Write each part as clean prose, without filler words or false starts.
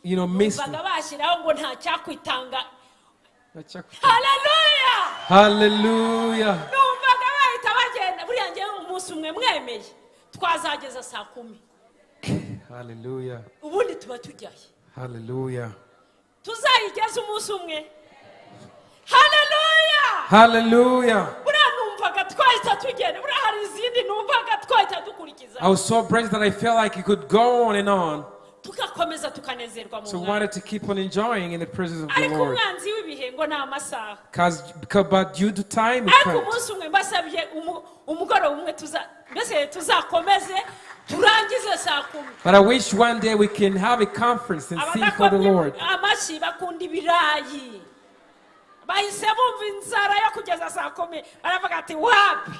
Miss. Numvaga bashyiraho ngo nta cyakwitanga. Haleluya! Hallelujah. Numvaga bahita bagenda. Buriya ngewe umunsi umwe mwemeye twazageza saa 10. Hallelujah. Ubundi tuba tujyayo. Hallelujah. Tuzayigeze umunsi umwe. Haleluya! Hallelujah. Buriya numvaga twahita tugenda. Buriya hari izindi numvaga twahita dukurikiza. I was so blessed that I felt like it could go on and on. Tugakomeza tukanezerwa mu So we Mwami. Wanted to keep on enjoying in the presence of the Ariko Lord. umwanzi w'ibihe ngo ni amasaha. But due to time, we Ariko can't. Umunsi umwe mbasabye umugoroba umwe tuza mbese tuzakomeze turangize saa 10. But I wish one day we can have a conference and sing for the Abadakomye Lord. Amashyi bakunda ibirayi bahise bumva inzara yo kugeza saa 10 baravuga ati wapi.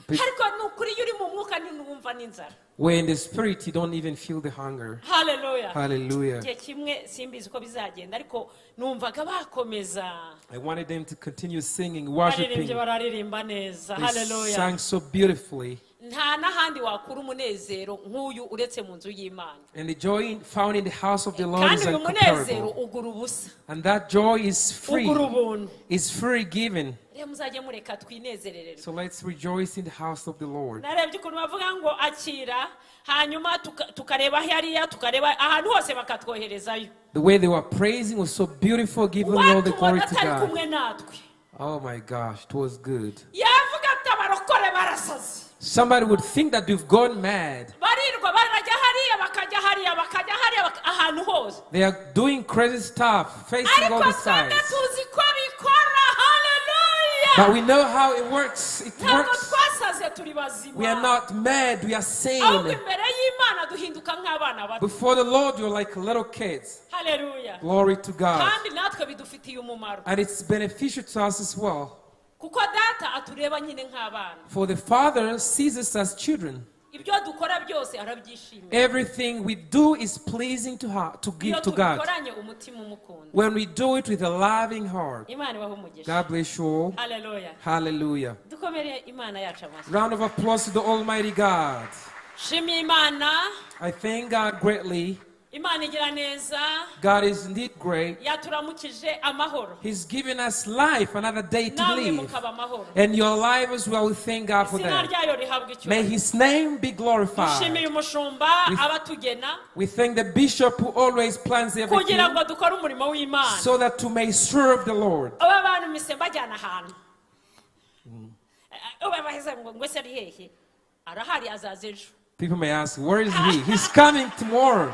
Ariko ni ukuri iyo uri mu mwuka ntiwumva n'inzara. Where in the spirit you don't even feel the hunger. Haleluya! Hallelujah. Igihe kimwe simbizi uko bizagenda ariko numvaga bakomeza. I wanted them to continue singing, Baririmbye worshiping. bararirimba neza. They Haleluya! sang so beautifully. Nta n'ahandi wakura umunezero nk'uyu uretse mu nzu y'Imana. And the joy found in the house of the Lord Kandi is uyu munezero incomparable. ugura ubusa. And that joy is free. Ugura ubuntu. It's free given. Rero muzajye mureka twinezerererwe. So let's rejoice in the house of the Lord. Narebye ukuntu bavuga ngo akira hanyuma tukareba hariya tukareba ahantu hose bakatwoherezayo. The way they were praising was so beautiful, giving all the glory Watubona to atari God. Kumwe natwe. Oh my gosh, it was good. Yavuga ati abarokore barasaze. Somebody would think that we've gone mad. Barirwa barajya hariya bakajya hariya bakajya hariya ahantu hose. They are doing crazy stuff, facing all Ariko the twebwe sides. Tuzi ko bikora. Haleluya! But we know how it works. It Ntabwo works. twasaze turi bazima. We are not mad, we are Ahubwo sane. Imbere y'Imana duhinduka nk'abana bato. Before the Lord, you're like little kids. Haleluya! Glory to God. Kandi natwe bidufitiye umumaro. And it's beneficial to us as well. Kuko data atureba nyine nk'abana. For the Father sees us as children. Ibyo dukora byose arabyishimira. Everything we do is pleasing to, her, to Iyo give to God. Tubikoranye umutima umukunda. When we do it with a loving heart. Imana ibahe umugisha. God bless you all. Haleluya! Hallelujah. Dukomere Imana yacu amashyi. Round of applause to the Almighty God. Shimiye Imana. I thank God greatly. Imana igira neza. God is indeed great. Yaturamukije amahoro. He's given us life, another day to Namwe live. Mukaba amahoro. And your life as well. We thank God for Izina that. Ryayo rihabwa May icyubahiro. His name be glorified. Dushimiye umushumba abatugena We thank the bishop who always plans kugira everything ngo dukore umurimo w'Imana. So that to may serve the Lord. Aba bantu mise mbajyana ahantu uba baheze ngo ngo ese ari hehe arahari azaza ejo. People may ask, "Where is he?" He's coming tomorrow.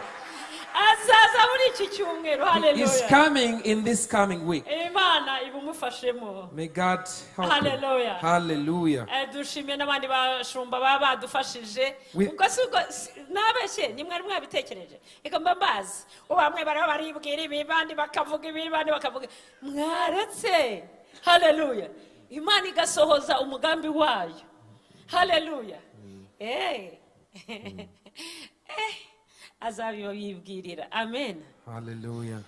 Azaza muri iki cyumweru. He's Haleluya! Coming in this coming week. Imana ibumufashemo. May God help him. Hallelujah. Hallelujah. Eh, dushimiye n'abandi bashumba baba badufashije. Ubwo si ubwo nabeshye nimwari mwabitekereje reka mba mbazi ubu bamwe baraba baribwira ibi bandi bakavuga ibi bandi bakavuga mwaretse. Haleluya! Imana igasohoza umugambi wayo. Haleluya! Eh. Eh, azabibibwirira. Amen. Hallelujah.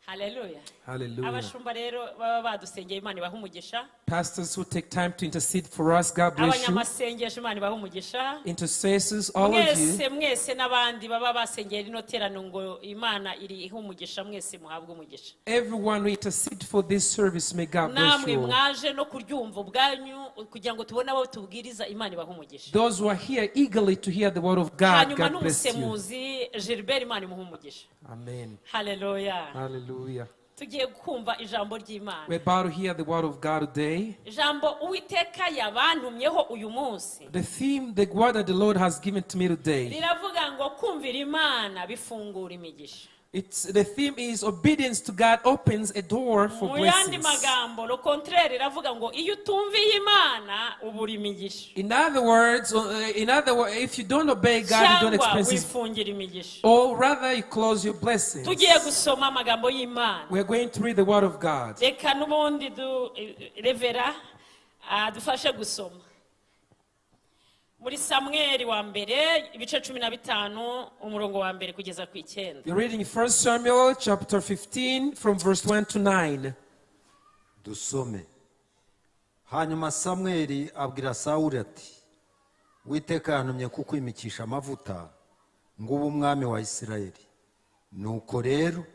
Haleluya! Hallelujah. Abashumba rero baba badusengeye Imana ibaha umugisha. Pastors who take time to intercede for us, God bless you. Abanyamasengesho Imana ibaha umugisha. Intercessors, all of you. Mwese mwese n'abandi baba basengeye rino terano ngo Imana iri ihe umugisha mwese muhabwe umugisha. Everyone who intercede for this service, may God bless Namwe you all. Mwaje no kuryumva ubwanyu kugira ngo tubone abo tubwiriza Imana ibahe umugisha. Those who are here eagerly to hear the word of God, Hanyuma God bless you. N'umusemuzi Gilbert Imana imuhe umugisha. Amen. Haleluya! Hallelujah. Tugiye kumva ijambo ry'Imana. We're about to hear the word of God today. Ijambo Uwiteka yabantumyeho uyu munsi The theme, the word that the Lord has given to me today, riravuga ngo kumvira Imana bifungura imigisha. The theme is obedience to God opens a door for Mu yandi blessings. Magambo le contraire iravuga ngo iyo utumviye Imana ubura imigisha. In other words, if you don't obey God, you don't Cyangwa experience His, wifungira imigisha. Or rather, you close your blessings. Tugiye gusoma amagambo y'Imana. We're going to read the word of God. Reka n'ubundi du revera adufashe gusoma muri Samweri wa mbere ibice 15 umurongo wa mbere kugeza ku 9. We're reading 1 Samuel chapter 15 from verse 1 to 9. Dusome. Hanyuma Samweli abwira Sawuli ati Witeka yantumye kukwimikisha amavuta ngo ube umwami wa Isirayeli. Nuko rero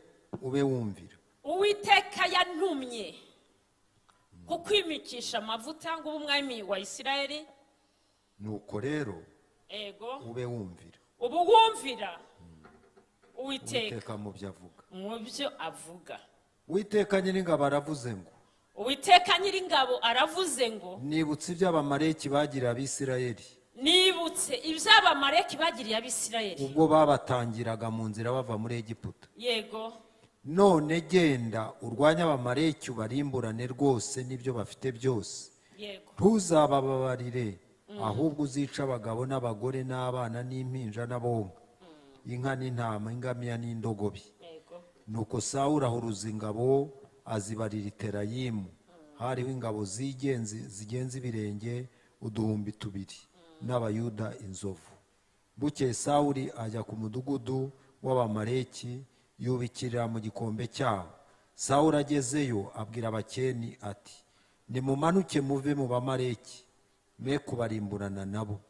ube wumvira. Uwiteka yantumye kukwimikisha amavuta ngo ube umwami wa Isirayeli. Nuko rero ego ube wumvira. Ubu wumvira Uwiteka Uwiteka mu byo avuga. Mu byo avuga. Uwiteka Nyiringabo aravuze ngo, Uwiteka Nyiringabo aravuze ngo, nibutse ibyo Abamaleki bagiriye Abisirayeli. Nibutse ibyo Abamaleki bagiriye Abisirayeli. Ubwo babatangiraga mu nzira bava muri Egiputa. Yego. None genda urwanye Abamaleki ubarimburane rwose n'ibyo bafite byose. Yego. Ntuzabababarire, ahubwo uzica abagabo n'abagore n'abana n'impinja n'abonka, inka n'intama, ingamiya n'indogobe. Yego. Nuko Sawuli ahuruza ingabo azibarira i Telayimu. Hariho ingabo zigenza ibirenge 2000 n'Abayuda inzovu. Bukeye Sawuli ajya ku mudugudu w'Abamaleki yubikira mu gikombe cyawo. Sawuli agezeyo abwira Abakeni ati, nimumanuke muve mu Bamaleki, mwe kubarimburana nabo,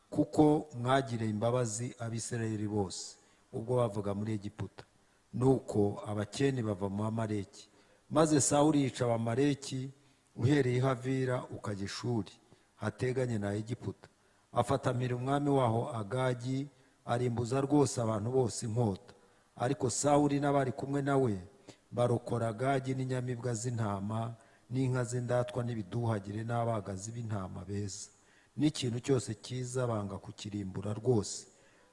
kuko mwagiriye imbabazi Abisirayeli bose ubwo bavaga muri Egiputa. Nuko Abakeni bava mu Bamaleki. Maze Sawuli yica Abamaleki uhereye i Havila ukajya i Shuri hateganye na Egiputa. Afatamira umwami waho Agagi, arimbuza rwose abantu bose inkota. Ariko Sawuli n'abari kumwe nawe barokora Agagi n'inyamibwa z'intama n'inka z'indatwa n'ibiduhagire n'abagazi b'intama beza, n'ikintu cyose cyiza banga kukirimbura rwose,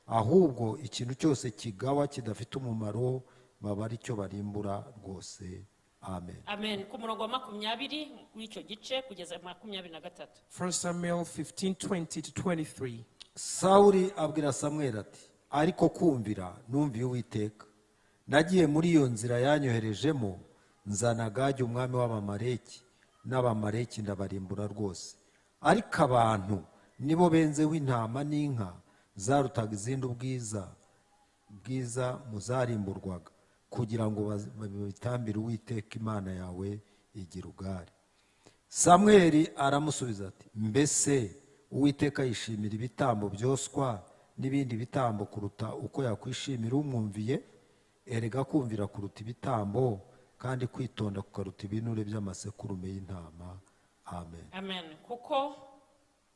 ahubwo ikintu cyose kigawa kidafite umumaro baba ari cyo barimbura rwose. Amen. Amen. Ku murongo wa 20 w'icyo gice kugeza 23. 1 Samuel 15:20-23. Sawuli abwira Samweli ati, ariko kumvira numviye Uwiteka, nagiye muri iyo nzira yanyoherejemo, nzana Agagi umwami w'Abamaleki n'Abamaleki ndabarimbura rwose. Ariko abantu nibo benzeho intama n'inka zarutaga izindi ubwiza bwiza muzarimburwaga, kugira ngo babitambire Uwiteka Imana yawe i Gilugari. Samweli aramusubiza ati, mbese Uwiteka yishimira ibitambo byoswa n'ibindi bitambo kuruta uko yakwishimira umwumviye? Erega kumvira kuruta ibitambo, kandi kwitonda kukaruta ibinure by'amasekurume y'intama. Amen. Amen.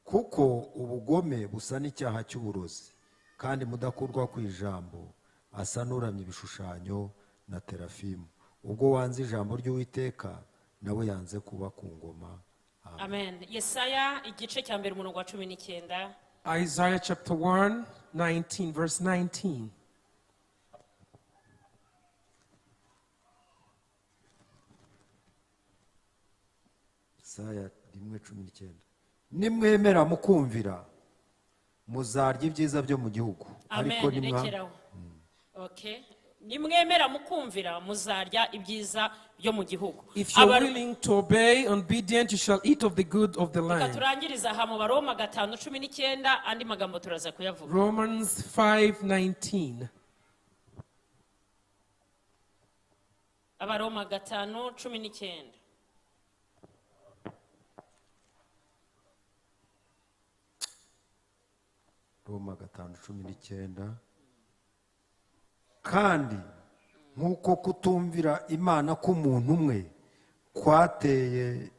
Kuko ubugome busa n'icyaha cy'uburozi, kandi mudakurwa ku ijambo asa n'uramye ibishushanyo na terafimu. Ubwo wanze ijambo ry'Uwiteka, nawe yanze kuba ku ngoma. Amen. Yesaya igice cya mbere umurongo wa 19. Isaiah chapter 1, 19, verse 19. Isaya 1:19. Nimwemera mukumvira muzarya ibyiza byo mu gihugu. Ariko nimwa. Okay. Nimwemera mukumvira muzarya ibyiza byo mu gihugu. If you are willing to obey and obedient, you shall eat of the good of the land. Turangiriza aha mu Baroma 5:19, andi magambo turaza kuyavuga. Romans 5:19. Abaroma 5:19. Roma 5:19. Kandi nk'uko kutumvira Imana k'umuntu umwe kwateye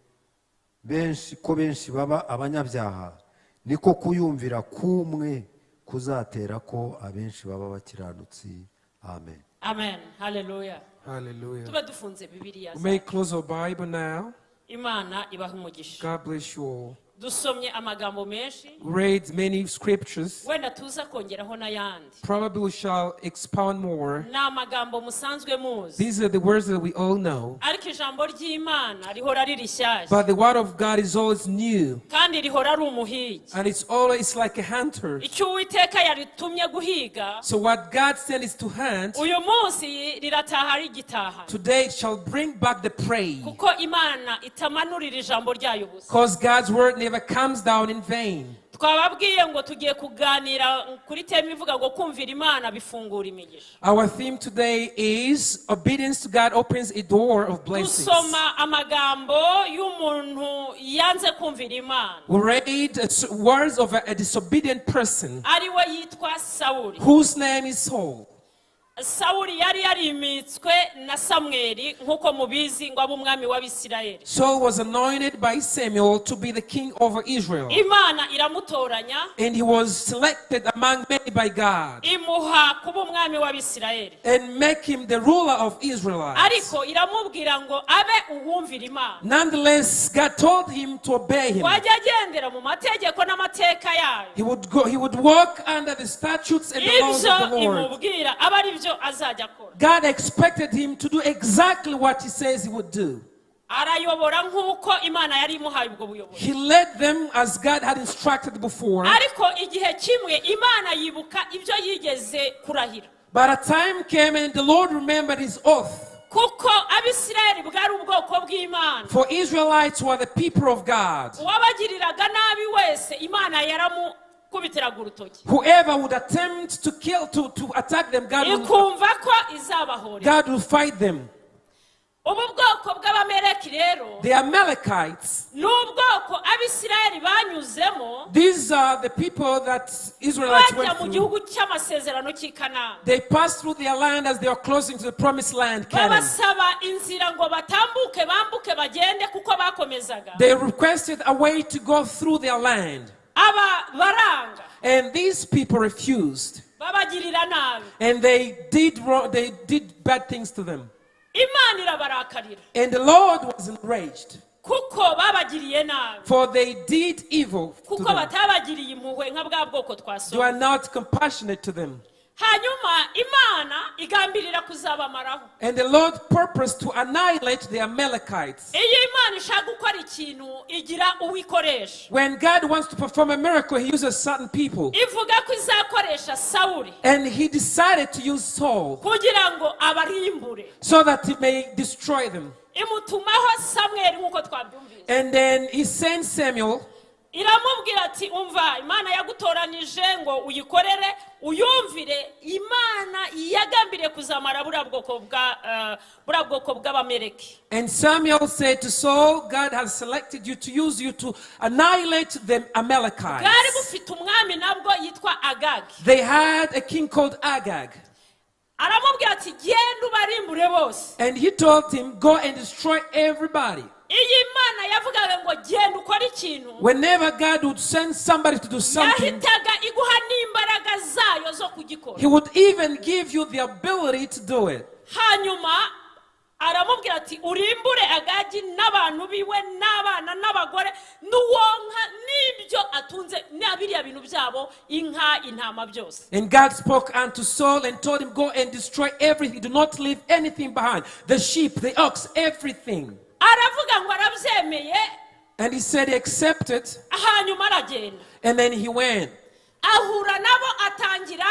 benshi ko benshi baba abanyabyaha, niko kuyumvira kumwe kuzatera ko abenshi baba bakiranutsi. Amen. Amen. Hallelujah. Hallelujah. Tuba dufunze Bibiliya. We may close our Bible now. Imana ibahe umugisha. God bless you all. Dusomye amagambo menshi. Read many scriptures. Wenda tuza kongeraho n'ayandi. Probably we shall expound more. Ni amagambo musanzwe muzi. These are the words that we all know. Ariko ijambo ry'Imana rihora riri rishyashya. But the word of God is always new. Kandi rihora ari umuhigi. And it's always like a hunter. Icyo Uwiteka yaritumye guhiga. So what God sent is to hunt. Uyu munsi rirataha rigitaha. Today it shall bring back the prey. Kuko Imana itamanurira ijambo ryayo ubusa. Because God's word never comes down in vain. Twababwiye ngo tugiye kuganira kuri theme ivuga ngo kumvira Imana bifungura imigisha. Our theme today is obedience to God opens a door of blessings. Dusoma amagambo y'umuntu yanze kumvira Imana. We read words of a disobedient person. Ari we yitwa Sawuli. Whose name is Saul. Sawuli yari yarimitswe na Samweli nk'uko mubizi ngo abe umwami w'Abisirayeli. Saul was anointed by Samuel to be the king over Israel. Imana iramutoranya, And he was selected among many by God imuha kuba umwami w'Abisirayeli, and make him the ruler of Israelites. Ariko iramubwira ngo abe uwumvira Imana, Nonetheless, God told him to obey him. Ngo ajye agendera mu mategeko n'amateka yayo. He would walk under the statutes and the laws Ibyo of the Lord. Imubwira abe ari byo azajya akora. God expected him to do exactly what he says he would do. Arayobora nk'uko Imana yari imuhaye ubwo buyobozi. He led them as God had instructed before. Ariko igihe kimwe Imana yibuka ibyo yigeze kurahira. But a time came and the Lord remembered his oath. Kuko Abisirayeli bwari ubwoko bw'Imana. For Israelites were the people of God. Uwabagiriraga nabi wese Imana yaramukubitiraga urutoki, Whoever would attempt to kill, to attack them, ikumva ko izabahorera. God will fight them. Ubu bwoko bw'Abameleki rero The Amalekites, ni ubwoko Abisirayeli banyuzemo these are the people that Israelites bajya went mu through. Gihugu cy'amasezerano cy'i Kanani. They passed through their land as they were closing to the promised land, Canaan. Babasaba inzira ngo batambuke bambuke bagende kuko bakomezaga. They requested a way to go through their land. Aba baranga. And these people refused. Babagirira nabi. And they did wrong, they did bad things to them. Imana irabarakarira. And the Lord was enraged, Kuko babagiriye nabi, for they did evil to kuko them. Batabagiriye impuhwe nka bwa bwoko They twasomye. were not compassionate to them. Hanyuma Imana igambirira kuzabamaraho. And the Lord purposed to annihilate the Amalekites. Iyo Imana ishaka gukora ikintu igira uwo ikoresha. When God wants to perform a miracle, he uses certain people. Ivuga ko izakoresha Sawuli And he decided to use Saul kugira ngo abarimbure. So that he may destroy them. Imutumaho Samweli nk'uko twabyumvise. And then he sent Samuel. Iramubwira ati umva Imana yagutoranije ngo uyikorere uyumvire Imana yagambiriye kuzamara buriya bwoko bwa eh, buriya bwoko bw'Abameleki. And Samuel said to Saul, "God has selected you to use you to annihilate the Bwari Amalekites." bufite umwami nabwo yitwa Agagi. They had a king called Agag. Aramubwira ati genda ubarimbure bose. And he told him, "Go and destroy everybody." Iyo Imana yavugaga ngo genda ukore ikintu, Whenever God would send somebody to do something, yahitaga iguha n'imbaraga zayo zo kugikora. he would even give you the ability to do it. Hanyuma aramubwira ati urimbure Agagi n'abantu biwe n'abana n'abagore n'uwonka n'ibyo atunze na biriya bintu byabo inka intama byose. And God spoke unto Saul and told him, "Go and destroy everything. Do not leave anything behind. The sheep, the ox, everything." Aravuga ngo arabyemeye. And he said he accepted. Hanyuma aragenda. And then he went. Ahura nabo atangira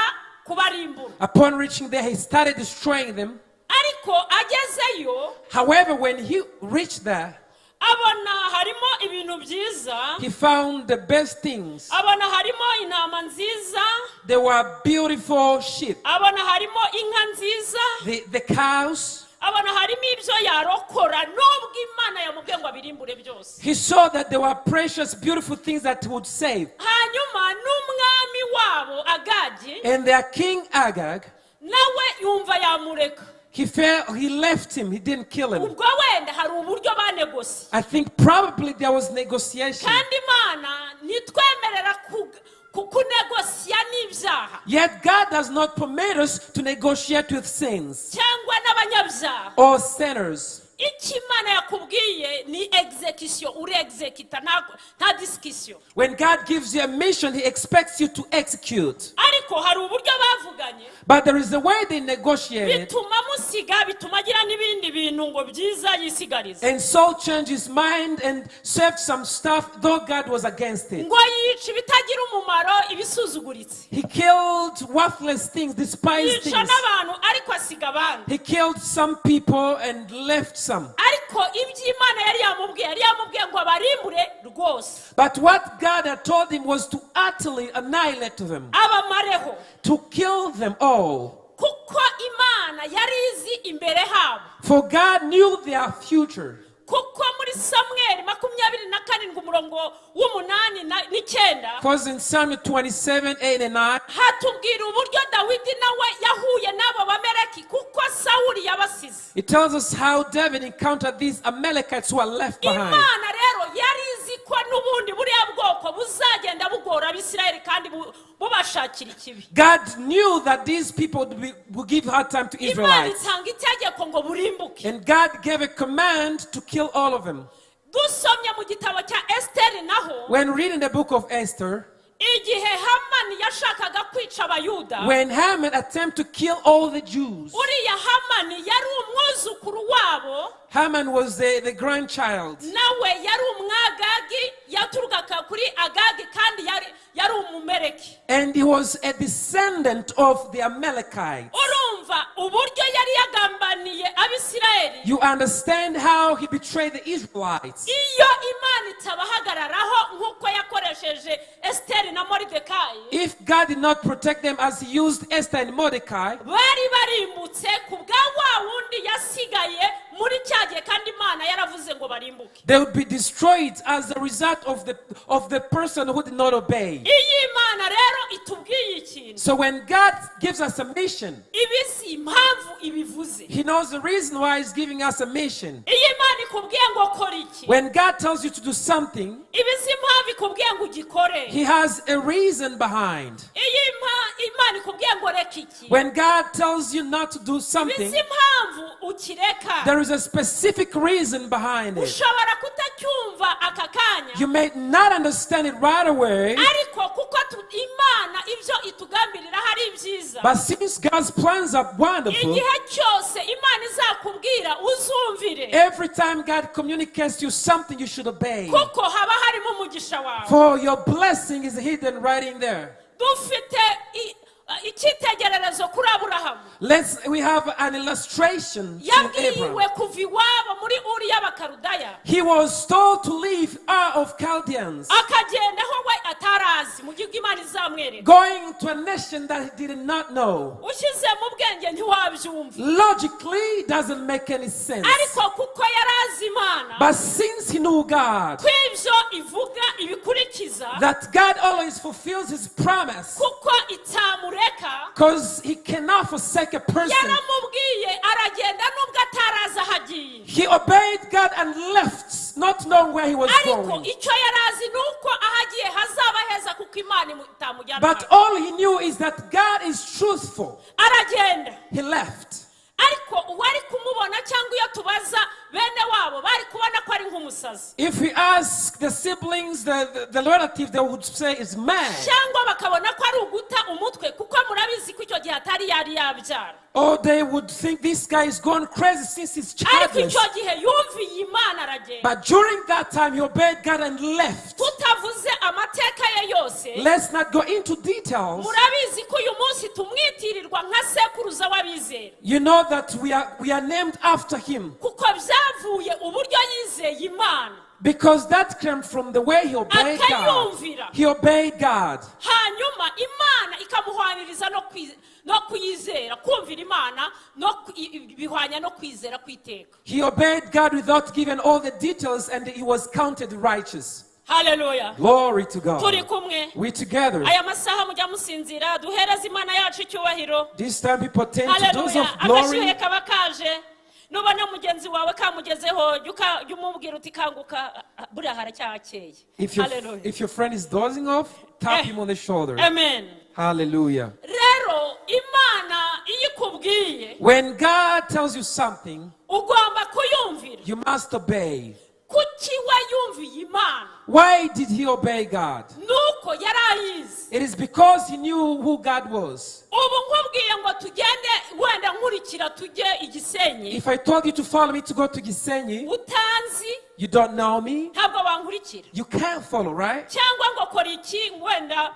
kubarimbura. Upon reaching there, he started destroying them. Ariko agezeyo, However, when he reached there, abona harimo ibintu byiza, he found the best things. Abona harimo intama nziza, There were beautiful sheep, abona harimo inka nziza, the cows. Abona harimo ibyo yarokora nubwo Imana yamubwiye ngo abirimbure byose. He saw that there were precious, beautiful things that he would save. Hanyuma n'umwami wabo Agagi And their king Agag, nawe yumva yamureka. he fell, he left him, he didn't kill him. Ubwo wenda hari uburyo banegosiye. I think probably there was negotiation. Kandi Imana ntitwemerera kunegosiya n'ibyaha Yet God does not permit us to negotiate with sins cyangwa n'abanyabyaha. Or sinners. Icyo Imana yakubwiye ni execution uri executa nta nta discussion. When God gives you a mission, He expects you to execute. Ariko hari uburyo bavuganye, But there is a way they negotiated. Bituma musiga bituma agira n'ibindi bintu ngo byiza yisigariza. And Saul changed his mind and saved some stuff, though God was against it. Ngo yica ibitagira umumaro ibisuzuguritse. He killed worthless things, despised Yica things. N'abantu ariko asiga abandi. He killed some people and left some. Ariko ibyo Imana yari yamubwiye ngo abarimbure rwose, But what God had told him was to utterly annihilate them, abamareho, to kill them all. Kuko Imana yari izi imbere habo For God knew their future, Kuko muri Samweli 27 umurongo w'umunani n'icyenda, Because in Samuel 27, 8 and 9, hatubwira uburyo Dawidi nawe yahuye n'abo Bamereki kuko Sawuli yabasize. It tells us how David encountered these Amalekites who are left behind. Imana rero yari izi ko n'ubundi buriya bwoko buzagenda bugora Abisirayeli kandi bubashakira ikibi. God knew that these people would give hard time to Imana Israelites. itanga itegeko ngo burimbuke. And God gave a command to kill all of them. Dusomye mu gitabo cya Esiteri naho, When reading the book of Esther, igihe Hamani yashakaga kwica Abayuda, when Haman attempted to kill all the Jews, uriya Hamani yari umwuzukuru wabo. Haman was the grandchild. Nawe yari Umwagagi, yaturukaga kuri Agagi kandi yari Umumereki. And he was a descendant of the Amalekites. Urumva uburyo yari yagambaniye Abisirayeli. You understand how he betrayed the Israelites. Iyo Imana itabahagararaho nk'uko yakoresheje Esiteri na Moridekayi, If God did not protect them as he used Esther and Mordecai, bari barimbutse ku bwa wa wundi yasigaye muri cya gihe kandi Imana yaravuze ngo barimbuke. They would be destroyed as a result of the person who did not obey. Iyo Imana rero itubwiye ikintu, So when God gives us a mission, iba izi impamvu ibivuze. He knows the reason why He's giving us a mission. Iyo Imana ikubwiye ngo kora iki, When God tells you to do something, iba izi impamvu ikubwiye ngo ugikore. He has a reason behind. Iyo Imana ikubwiye ngo reka iki, When God tells you not to do iba something, izi impamvu ukireka. There is a specific reason behind it. Ushobora kutacyumva aka kanya, You may not understand it right away, ariko kuko Imana ibyo itugambirira hari ibyiza, but since God's plans are wonderful, igihe cyose Imana izakubwira uzumvire, every time God communicates to you something, you should obey. kuko haba harimo umugisha wawe. For your blessing is hidden right in there. Dufite icyitegererezo kuri Aburahamu. We have an illustration to Yabwiwe Abraham. Kuva iwabo muri Uri y'Abakarudaya, He was told to leave Ur of Chaldeans, akagenda aho we atarazi mu gihugu Imana izamwereka. Going to a nation that he did not know. Ushyize mu bwenge ntiwabyumva. Logically, it doesn't make any sense. Ariko kuko yari azi Imana, But since he knew God, ko ibyo ivuga ibikurikiza, that God always fulfills his promise, kuko itamureka, because he cannot forsake a person. Yaramubwiye aragenda nubwo atarazi aho agiye. He obeyed God and left, not knowing where he was Ariko going. Icyo yari azi ni uko aho agiye hazaba heza kuko Imana itamujyana. But all he knew is that God is truthful. Aragenda. He left. Ariko uwari kumubona cyangwa iyo tubaza bene wabo bari kubona ko ari nk'umusazi. If we ask the siblings, the relative, they would say it's mad. Cyangwa bakabona ko ari uguta umutwe kuko murabizi ko icyo gihe atari yari yabyara. Or they would think this guy is gone crazy since he's Ariko childless. Icyo gihe yumviye Imana aragenda. But during that time, he obeyed God and left. Tutavuze amateka ye yose, Let's not go into details. Murabizi ko uyu munsi tumwitirirwa nka sekuruza w'abizera, You know that we are named after him kuko byavuye uburyo yizeye Imana, because that came from the way he obeyed God. Akayumvira. He obeyed God. Hanyuma Imana ikamuhwaniriza no kuyizera kumvira Imana no bihwanya no kwizera kwiteka. He obeyed God without giving all the details, and he was counted righteous. Haleluya. Glory to Turi God. Kumwe. We together. Aya masaha mujya musinzira duhereze Imana yacu icyubahiro. This time people tend to those Haleluya. of glory. Agashyuhe kaba kaje nubona mugenzi wawe kamugezeho jya umubwira uti kanguka buriya haracyakeye. Haleluya. If your friend is dozing off, tap Eh. him on the shoulder. Amen. Hallelujah. Rero Imana iyo ikubwiye, When God tells you something, ugomba kuyumvira. You must obey. Kuki we yumviye Imana? Why did he obey God? Nuko yari ayizi. It is because he knew who God was. Ubu nkubwiye ngo tugende wenda nkurikira tujye i Gisenyi, If I told you to follow me to go to Gisenyi, utanzi, you don't know me, ntabwo wankurikira. You can't follow, right? Cyangwa ngo kora iki wenda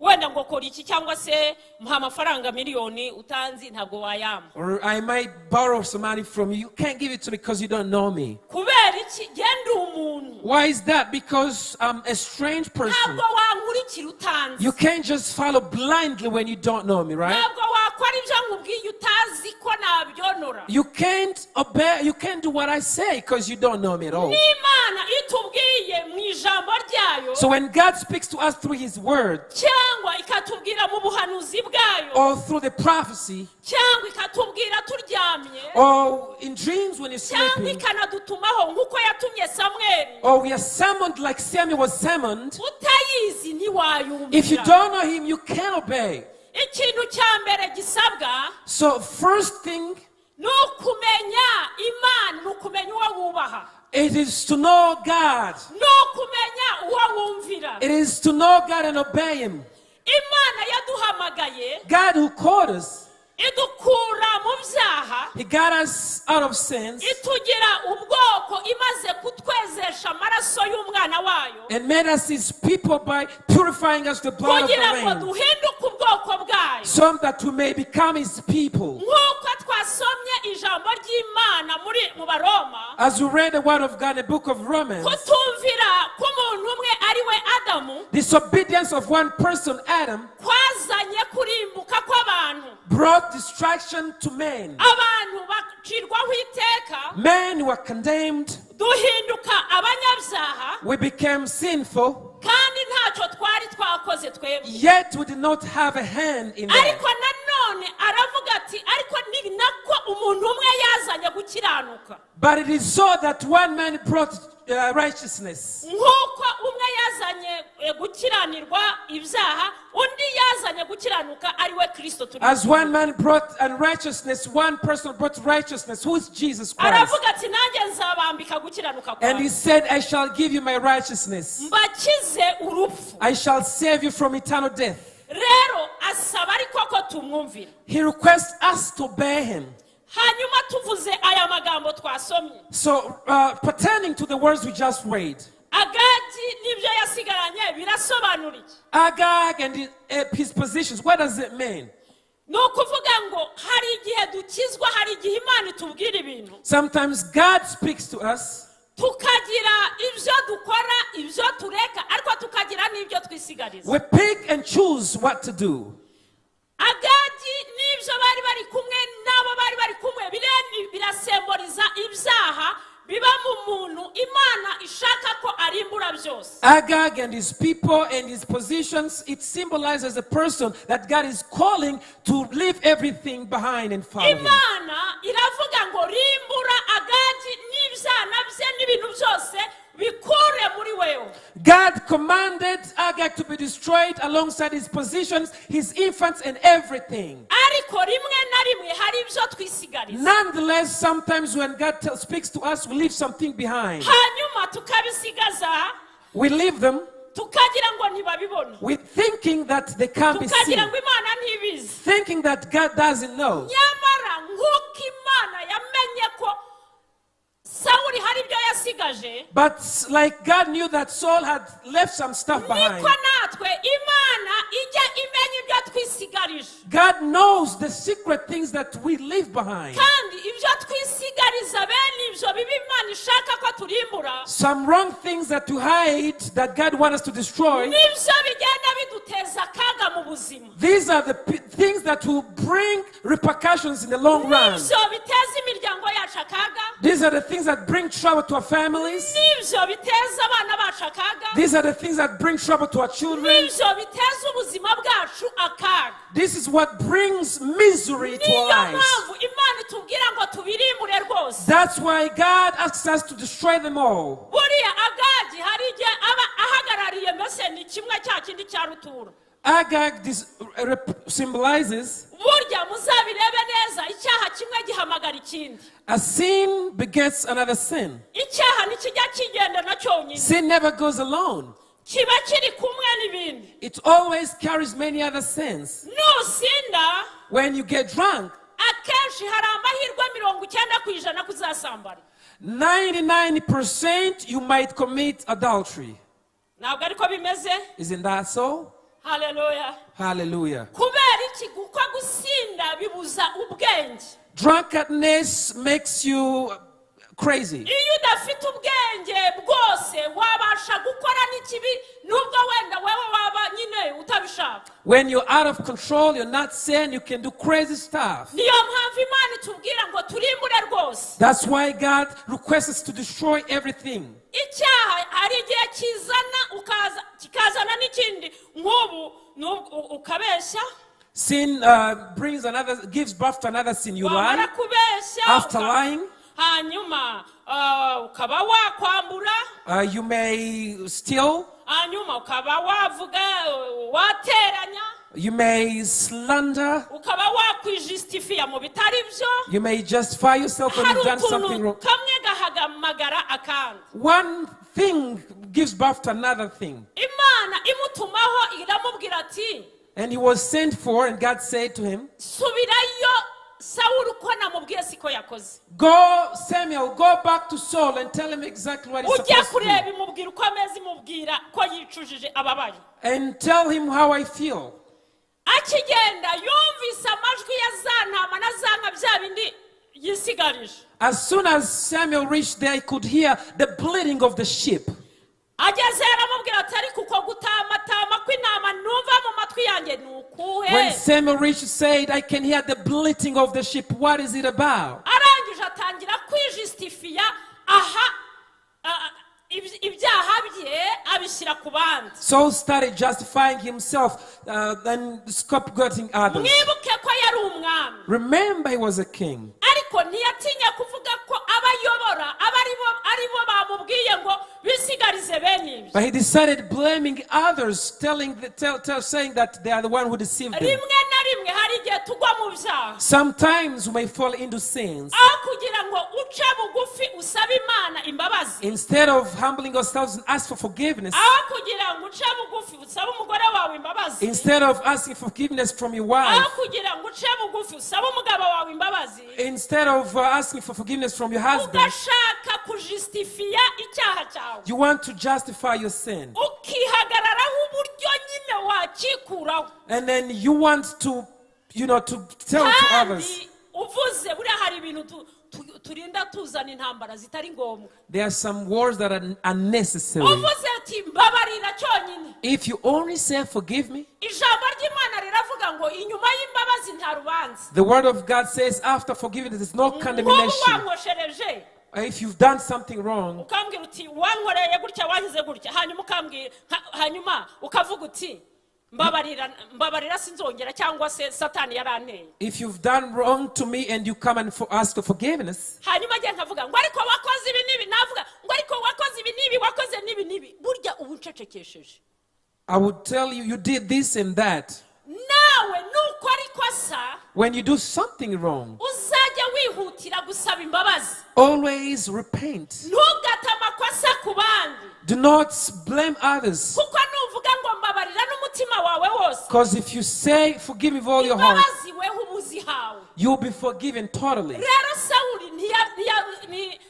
wenda ngo kora iki cyangwa se mpa amafaranga miliyoni utanzi ntabwo wayampa. Or I might borrow some money from you. You can't give it to me because you don't know me. Kubera iki genda umuntu? Why is that? Because I'm a strange person. Ntabwo wankurikira utanzi. You can't just follow blindly when you don't know me, right? Ntabwo wakora ibyo nkubwiye utazi ko nabyonora. nkora. You can't obey, you can't do what I say because you don't know me at all. N'Imana itubwiye mu ijambo ryayo, So when God speaks to us through His word, cyangwa ikatubwira mu buhanuzi bwayo, or through the prophecy, cyangwa ikatubwira turyamye, or in dreams when you're cyangwa sleeping, ikanadutumaho nk'uko yatumye Samweli, or we are summoned like Samuel was summoned, utayizi if you ntiwayumvira. Don't know Him, you can't obey. Ikintu cya mbere gisabwa So first thing, ni ukumenya Imana, ni ukumenya uwo wubaha, it is to know God. Ni ukumenya uwo wumvira. It is to know God and obey Him. Imana yaduhamagaye, God who called us, idukura mu byaha, He got us out of sins itugira ubwoko imaze kutwezesha amaraso y'umwana wayo, and made us His people by purifying us the blood of the kugira ngo Lamb, duhinduke ubwoko bwayo. So that we may become His people. Nk'uko twasomye ijambo ry'Imana muri mu Baroma, As we read the word of God in the book of Romans, kutumvira k'umuntu umwe ari we Adamu disobedience of one person, Adam, kwazanye kurimbuka kw'abantu. Brought destruction to men. Abantu bacirwaho iteka. Men were condemned. Duhinduka abanyabyaha, We became sinful. Kandi ntacyo twari twakoze twebwe. Yet we did not have a hand in that. Ariko nanone aravuga ati ariko ni nako umuntu umwe yazanye gukiranuka. But it is so that one man brought righteousness. Nk'uko umwe yazanye gukiranirwa ibyaha, undi yazanye gukiranuka ari we Kirisito turi. As one man brought unrighteousness, one person brought righteousness, who is Jesus Christ. Aravuga ati nanjye nzabambika gukiranuka And he kwawe, said, "I shall give you my righteousness. Mbakize urupfu. I shall save you from eternal death." Rero asaba ariko ko tumwumvira. He requests us to obey him. Hanyuma tuvuze aya magambo twasomye, So, pertaining to the words we just read, Agagi n'ibyo yasigaranye birasobanura iki? Agag and his positions, what does it mean? Ni ukuvuga ngo hari igihe dukizwa, hari igihe Imana itubwira ibintu, Sometimes God speaks to us. Tukagira ibyo dukora, ibyo tureka, ariko tukagira n'ibyo twisigariza. We pick and choose what to do. Agagi n'ibyo bari bari kumwe n'abo bari bari kumwe birasemboriza ibyaha biba mu muntu Imana ishaka ko arimbura byose. Agag and his people and his positions, it symbolizes a person that God is calling to leave everything behind and follow him. Imana iravuga ngo rimbura Agagi n'ibyana bye n'ibintu byose bikure muri wewe. God commanded Agag to be destroyed alongside his positions, his infants, and everything. Ariko rimwe na rimwe hari ibyo twisigariza. Nonetheless, sometimes when God speaks to us, we leave something behind. Hanyuma tukabisigaza, We leave them tukagira ngo ntibabibona, with thinking that they can't be seen, tukagira ngo Imana ntibizi. Thinking that God doesn't know. Nyamara nk'uko Imana yamenye ko Sawuli hari ibyo yasigaje, But like God knew that Saul had left some stuff behind, niko natwe Imana ijya imenya ibyo twisigarije. God knows the secret things that we leave behind. Kandi ibyo twisigariza bene ibyo bibi Imana ishaka ko turimbura, Some wrong things that we hide that God wants us to destroy. Nibyo bigenda biduteza akaga mu buzima. These are the things that will bring repercussions in the long run. Nibyo biteza imiryango yacu akaga. These are the things that bring trouble to our families. Nibyo biteza abana bacu akaga. These are the things that bring trouble to our children. Nibyo biteza ubuzima bwacu akaga. This is what brings misery to our Niyo lives. Mpamvu Imana itubwira ngo tubirimbure rwose. That's why God asks us to destroy them all. Buriya Agagi hari igihe aba ahagarariye mbese ni kimwe cya kindi cya rutura. Agag this symbolizes Burya muzabirebe neza icyaha kimwe gihamagara ikindi. A sin begets another sin. Icyaha ntikijya kigendana cyonyine. Sin never goes alone. Kiba kiri kumwe n'ibindi. It always carries many other sins. Nusinda, When you get drunk, akenshi hari amahirwe 90% kuzasambana. 99% you might commit adultery. Ntabwo ariko bimeze? Isn't that so? Haleluya. Hallelujah. Kubera iki? Kuko gusinda bibuza ubwenge. Drunkenness makes you crazy. Iyo udafite ubwenge bwose wabasha gukora n'ikibi nubwo wenda wewe waba nyine utabishaka. When you're out of control, you're not sane, you can do crazy stuff. Niyo mpamvu Imana itubwira ngo turimbure rwose. That's why God requests us to destroy everything. Icyaha hari igihe kizana ukaza kikazana n'ikindi nk'ubu ukabeshya. Sin brings another, gives birth to another sin. You Wamara lie. kubeshya After lying, hanyuma ukaba wakwambura. You may steal. Hanyuma ukaba wavuga wateranya. You may slander. Ukaba wakwijusitifiya mu bitari byo. You may justify yourself when Hari you've done something ukuntu wrong. Kamwe gahagamagara akandi. One thing gives birth to another thing. Imana imutumaho iramubwira ati And he was sent for, and God said to him, subirayo Sawuli uko namubwiye siko yakoze. "Go, Samuel, go back to Saul and tell him exactly what he's Ujye supposed to kureba do. imubwira uko ameze imubwira ko yicujije ababaye. And tell him how I feel." Akigenda yumvise amajwi ya za ntama na za nka bya bindi yisigarije. As soon as Samuel reached there, he could hear the bleating of the sheep. Ageze aramubwira ati ariko uko gutamatama kw'intama numva mu matwi yanjye ni ukuhe? When Samuel reached, he said, "I can hear the bleating of the sheep. What is it about?" Arangije atangira kwijusitifiya aha ibyaha bye abishyira ku bandi. Saul started justifying himself and scapegoating others. Mwibuke ko yari umwami. Remember, he was a king. Ariko ntiyatinya kuvuga ko abayobora aba aribo bamubwiye ngo bisigarize bene ibyo. But he decided blaming others, saying that they are the one who deceived him. Rimwe na rimwe hari igihe tugwa mu byaha. Sometimes we may fall into sins. Aho kugira ngo uce bugufi usabe Imana imbabazi. Instead of humbling ourselves and ask for forgiveness, Aho kugira ngo uce bugufi usabe umugore wawe imbabazi. Instead of asking forgiveness from your wife, Aho kugira ngo uce bugufi usabe umugabo wawe imbabazi. Instead of asking for forgiveness from your husband, Ugashaka kujusitifiya icyaha cyawe. You want to justify your sin. Ukihagararaho uburyo nyine wakikuraho. And then you want to tell to others. Kandi uvuze buriya hari ibintu turinda tuzana intambara zitari ngombwa. There are some words that are unnecessary. Uvuze ati mbabarira cyonyine. If you only say, "Forgive me," Ijambo ry'Imana riravuga ngo inyuma y'imbabazi nta rubanza. The word of God says after forgiveness there's no Nk'ubu condemnation. wankoshereje. If you've done something wrong, Ukambwira uti wankoreye gutya wangize gutya hanyuma ukambwira hanyuma ukavuga uti mbabarira mbabarira sinzongera cyangwa se Satani yaranteye. If you've done wrong to me and you come and ask for forgiveness, Hanyuma njye nkavuga ngo ariko wakoze ibi n'ibi navuga ngo ariko wakoze ibi n'ibi wakoze n'ibi n'ibi burya ubu ncecekesheje. I would tell you, you did this and that. Nawe nuko ariko asa. When you do something wrong, Uzajya wihutira gusaba imbabazi. Always repent. Ntugate amakosa ku bandi. Do not blame others. Kuko nuvuga ngo mbabarira n'umutima wawe wose. Because if you say, "Forgive me with all your heart," Imbabazi weho uba uzihawe. You'll be forgiven totally. Rero Sawuli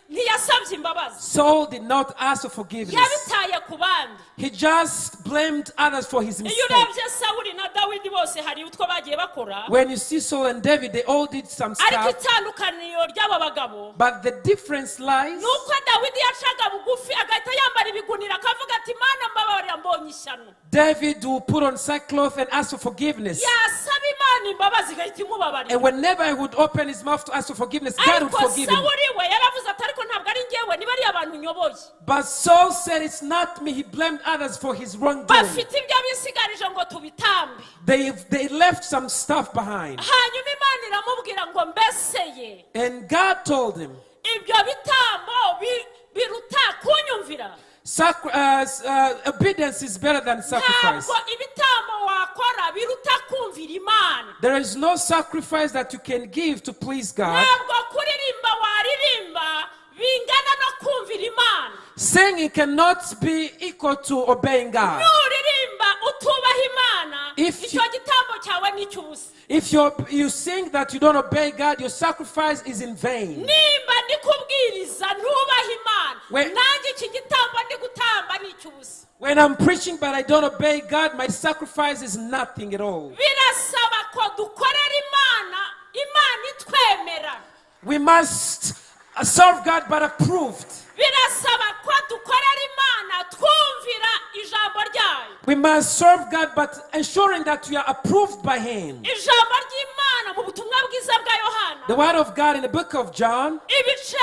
ntiyasabye imbabazi. Saul did not ask for forgiveness. Yabitaye ku bandi. He just blamed others for his Iyo mistake. urebye Sawuli na Dawidi bose hari utwo bagiye bakora. When you see Saul and David, they all did some Ariko stuff. Itandukaniro ry'aba bagabo But the difference lies ni uko Dawidi yacaga bugufi agahita yambara ibigunira akavuga ati Mana mbabarira mbonye ishyano. David will put on sackcloth and ask for forgiveness. Yasaba Imana imbabazi igahita imubabarira. And whenever he would open his mouth to ask for forgiveness, God would Ariko forgive him. Sawuli we yaravuze ati ariko ntabwo ari njyewe niba ari abantu nyoboye. But Saul said, "It's not me." He blamed others for his wrongdoing. Bafite ibyo bisigarije ngo tubitambe. They left some stuff behind. Hanyuma Imana iramubwira ngo mbese ye And God told him, ibyo bitambo biruta kunyumvira. Obedience is better than sacrifice. Ntabwo ibitambo wakora biruta kumvira Imana. There is no sacrifice that you can give to please God. Ntabwo kuririmba waririmba bingana no kumvira Imana. Singing cannot be equal to obeying God. Nuririmba utubaha Imana If icyo gitambo cyawe ni icy'ubusa. If you sing that you don't obey God, your sacrifice is in vain. Nimba ndi kubwiriza ntubaha Imana nanjye iki gitambo ndi gutamba ni icy'ubusa. When I'm preaching but I don't obey God, my sacrifice is nothing at all. Birasaba ko dukorera Imana Imana itwemera. We must serve God but approved. Birasaba ko dukorera Imana twumvira ijambo ryayo. We must serve God but ensuring that we are approved by Him. Ijambo ry'Imana Mu butumwa bwiza bwa Yohana, The word of God in the book of John, ibice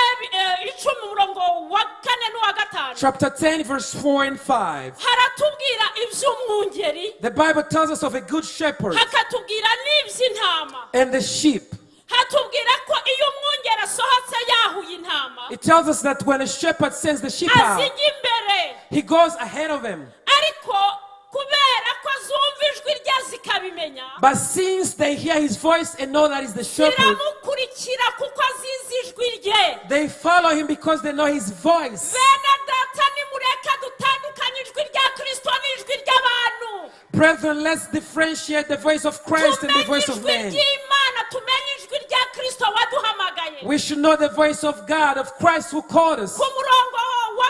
10, umurongo wa 4 n'uwa 5, chapter 10, verse 4 and 5. Haratubwira iby'umwungeri, The Bible tells us of a good shepherd hakatubwira n'iby'intama. And the sheep. Hatubwira ko iyo umwungeri asohotse yahuye intama, It tells us that when a shepherd sends the sheep out, azijya imbere, he goes ahead of them. Ariko kubera ko zumva ijwi rye zikabimenya, But since they hear his voice and know that he's the shepherd, ziramukurikira kuko zizi ijwi rye. They follow him because they know his voice. Bene data, nimureke dutandukanye ijwi rya Kirisito n'ijwi ry'abantu. Brethren, let's differentiate the voice of Christ and the Tumenye voice of ijwi man. ry'Imana, tumenye ijwi rya Kirisito waduhamagaye. We should know the voice of God, of Christ who called us. Ku murongo wa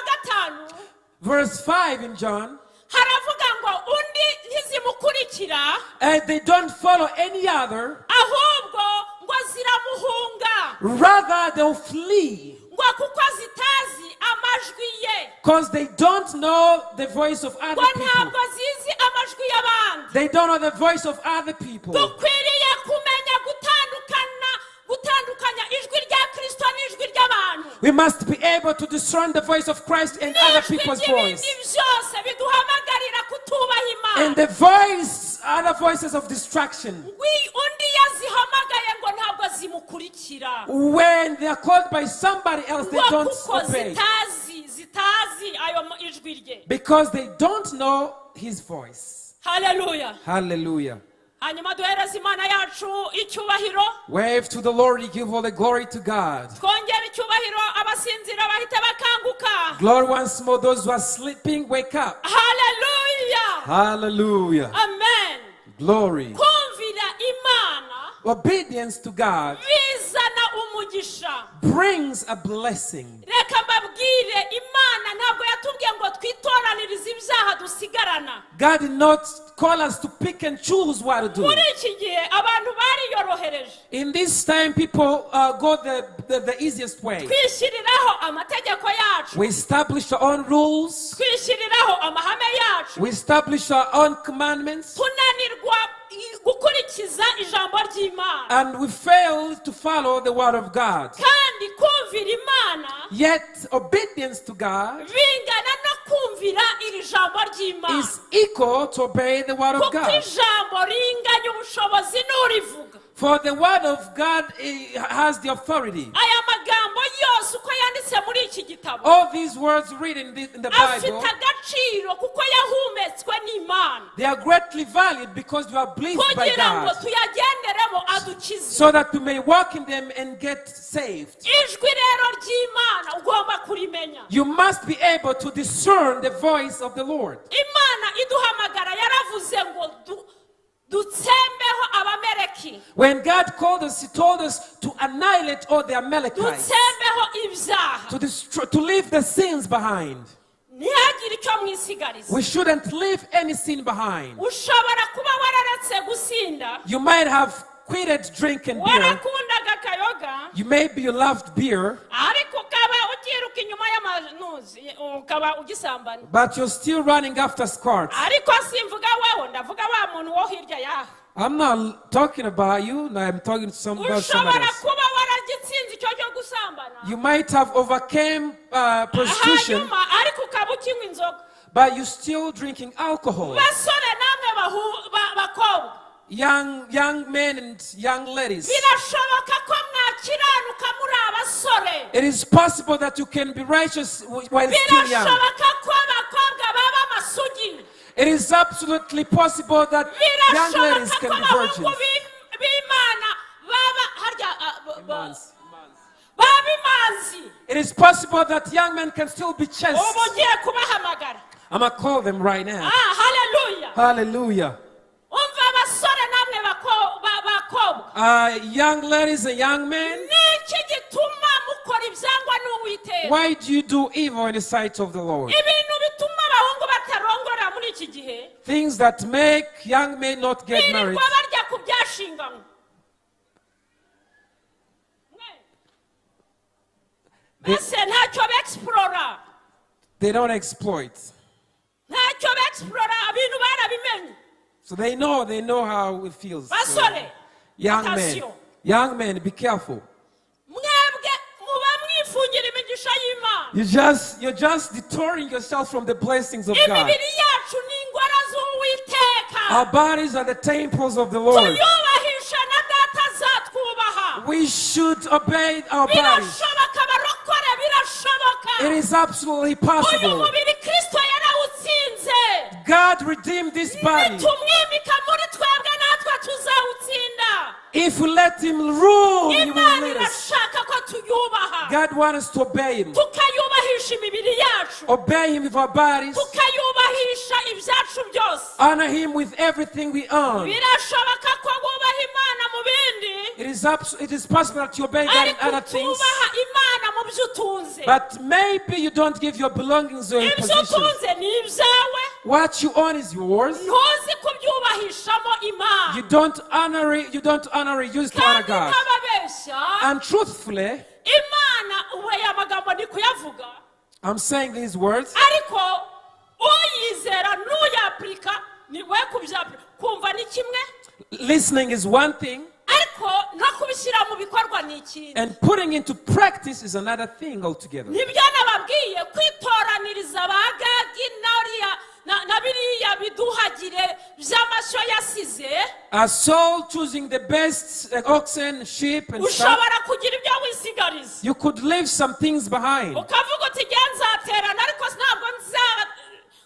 5, Verse 5 in John, haravuga ngo undi ntizimukurikira, and they don't follow any other, ahubwo ngo ziramuhunga, rather they'll flee ngo kuko zitazi amajwi ye. Because they don't know the voice of other Ngo people. ntabwo zizi amajwi y'abandi. They don't know the voice of other people. Dukwiriye kumenya gutandukana, gutandukanya ijwi rya Kirisito n'ijwi ry'abantu, We must be able to discern the voice of Christ and other n'ijwi people's ry'ibindi voice. Byose biduhamagarira kutubaha Imana. And the voice, other voices of distraction. Undi yazihamagaye ngo ntabwo zimukurikira, When they are called by somebody else, they ngo don't kuko obey. zitazi ayo ijwi rye. Because they don't know his voice. Haleluya. Hallelujah. Hanyuma duhereze Imana yacu icyubahiro. Wave to the Lord, you give all the glory to God. Twongere icyubahiro, abasinzira bahita bakanguka. Glory once more, those who are sleeping, wake up. Haleluya. Hallelujah. Amen. Glory. Kumvira Imana Obedience to God bizana umugisha. Brings a blessing. Reka mbabwire, Imana ntabwo yatubwiye ngo twitoranirize ibyaha dusigarana. God did not call us to pick and choose what to do. Muri iki gihe abantu bariyorohereje. In this time, people go the easiest way. Twishyiriraho amategeko yacu. We establish our own rules, Twishyiriraho amahame yacu. We establish our own commandments, Tunanirwa gukurikiza ijambo ry'Imana. And we fail to follow the word of God. Kandi kumvira Imana Yet, obedience to God bingana no kumvira iri jambo ry'Imana, is equal to obey the word of kuko God. Ijambo ringanya ubushobozi n'urivuga. For the word of God has the authority. Aya magambo yose uko yanditse muri iki gitabo All these words written in the afite Bible, agaciro kuko yahumetswe n'Imana, they are greatly valued because they are breathed by kugira ngo God, tuyagenderemo adukize. So that we may walk in them and get saved. Ijwi rero ry'Imana ugomba kurimenya. You must be able to discern the voice of the Lord. Imana iduhamagara yaravuze ngo dutsembeho Abameleki, When God called us, He told us to annihilate all the Amalekites, dutsembeho ibyaha, to destroy, to leave the sins behind. Ntihagire icyo mwisigariza. We shouldn't leave any sin behind. Ushobora kuba wararetse gusinda, You might have quitted drinking beer. Warakundaga akayoga, You maybe you loved beer, ariko ukaba ukiruka inyuma y'amanuzi ukaba ugisambana. But you're still running after skirts. Ariko simvuga wewe, ndavuga wa muntu wo hirya yaha. I'm not talking about you. No, I'm talking to about somebody Ushobora else. Kuba waragitsinze icyo cyo gusambana, You might have overcame prostitution, hanyuma ariko ukaba ukinywa inzoga. But you're still drinking alcohol. Basore namwe bakobwa, Young men and young ladies. Birashoboka ko mwakiranuka muri abasore. It is possible that you can be righteous while still young. Birashoboka ko abakobwa baba amasugi. It is absolutely possible that young ladies Birashoboka can ko be abahungu virgins. b'Imana baba harya ah, baba imanzi. It is possible that young men can still be chaste. Ubu ngiye kubahamagara. I'm going to call them right now. Ah, haleluya. Hallelujah. Umva abasore namwe bakobwa, Young ladies and young men, niki gituma mukora ibyangwa n'Uwiteka? Why do you do evil in the sight of the Lord? Ibintu bituma abahungu batarongora muri iki gihe, Things that make young men not get married. Birirwa barya ku byashinganywe. Mbese ntacyo bexplora. They don't exploit. Ntacyo bexplora, ibintu barabimenye. So they know how it feels. So, Basore, Young men, Attention. Young men, be careful. Mwebwe muba mwifungira imigisha y'Imana. You're just detouring yourself from the blessings of God. Imibiri yacu ni ingoro z'Uwiteka. Our bodies are the temples of the Lord. Tuyubahisha na Data azatwubaha. We should obey our bodies. Birashoboka, barokore, birashoboka. It is absolutely Uyu possible. mubiri Kristo yarawutsinze. God redeemed this body. Nitumwimika muri twebwe, natwe tuzawutsinda. If we let Him rule, He will Imana lead us. irashaka ko tuyubaha, God wants us to obey Him. tukayubahisha imibiri yacu, Obey Him with our bodies. Tukayubahisha ibyacu byose. Honor Him with everything we own. Birashoboka ko wubaha Imana mu bindi, It is possible that you obey God in ariko other things, utubaha Imana mu byo utunze. But maybe you don't give your belongings or your Ibyo positions. utunze ni ibyawe. What you own is yours. Ntuzi kubyubahishamo Imana. You don't honor it. You don't honor it. Use it to honor Kandi God. ntababeshya, And truthfully, Imana ubu aya magambo ni kuyavuga, I'm saying these words. Ariko uyizera n'uyapurika ni we kubyapurika kumva ni kimwe, Listening is one thing, ariko no kubishyira mu bikorwa ni ikindi. And putting into practice is another thing altogether. Nibyo nababwiye, kwitoraniriza ba Gadi n'ariya na biriya biduhagire by'amashyo yasize. A soul choosing the best oxen, sheep, and stuff. Ushobora kugira ibyo wisigariza. You could leave some things behind. Ukavuga uti nge nzaterana, ariko ntabwo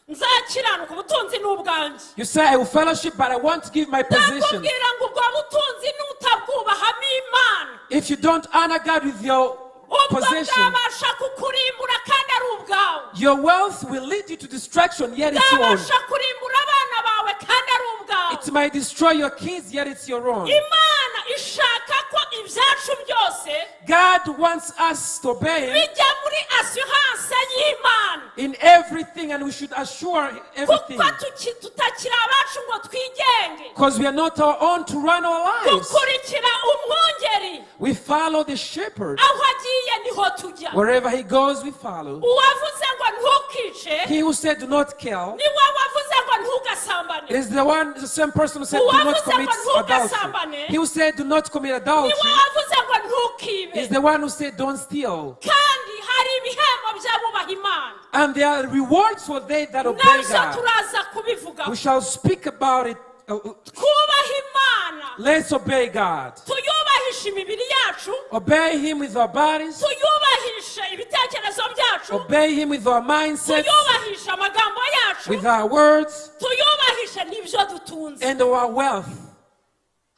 nzakiranuka, ubutunzi ni ubwanjye. You say, "I will fellowship, but I won't give my position." Ndakubwira ngo ubwo butunzi nutabwubahamo Imana, If you don't honor God with your ubwo possession, bwabasha kukurimbura kandi ari ubwawe. Your wealth will lead you to destruction, yet it's your own. Bwabasha kurimbura abana bawe kandi ari ubwawe. It might destroy your kids, yet it's your own. Imana ishaka ko ibyacu byose God wants us to obey Him bijya muri assurance y'Imana, in everything, and we should assure everything. Kuko tutakiri abacu ngo twigenge. Because we are not our own to run our lives. Dukurikira umwungeri. We follow the shepherd. Aho agiye niho tujya. Wherever he goes, we follow. Uwavuze ngo ntukice, He who said, "Do not kill," niwe wavuze ngo ntugasambane. Is the one, the same person who said, "Do not commit adultery." He who said, "Do not commit adultery," Niwe wavuze ngo ntukibe. Is the one who said, "Don't steal." Kandi hari ibihembo by'abubaha Imana. And there are rewards for they that obey Nabyo God. Turaza kubivugaho. We shall speak about it. Twubahe Imana. Let's obey God. Tuyubahishe imibiri yacu. Obey Him with our bodies. Tuyubahishe ibitekerezo byacu. Obey Him with our mindsets, Tuyubahishe amagambo yacu. With our words, Tuyubahishe n'ibyo dutunze. And our wealth.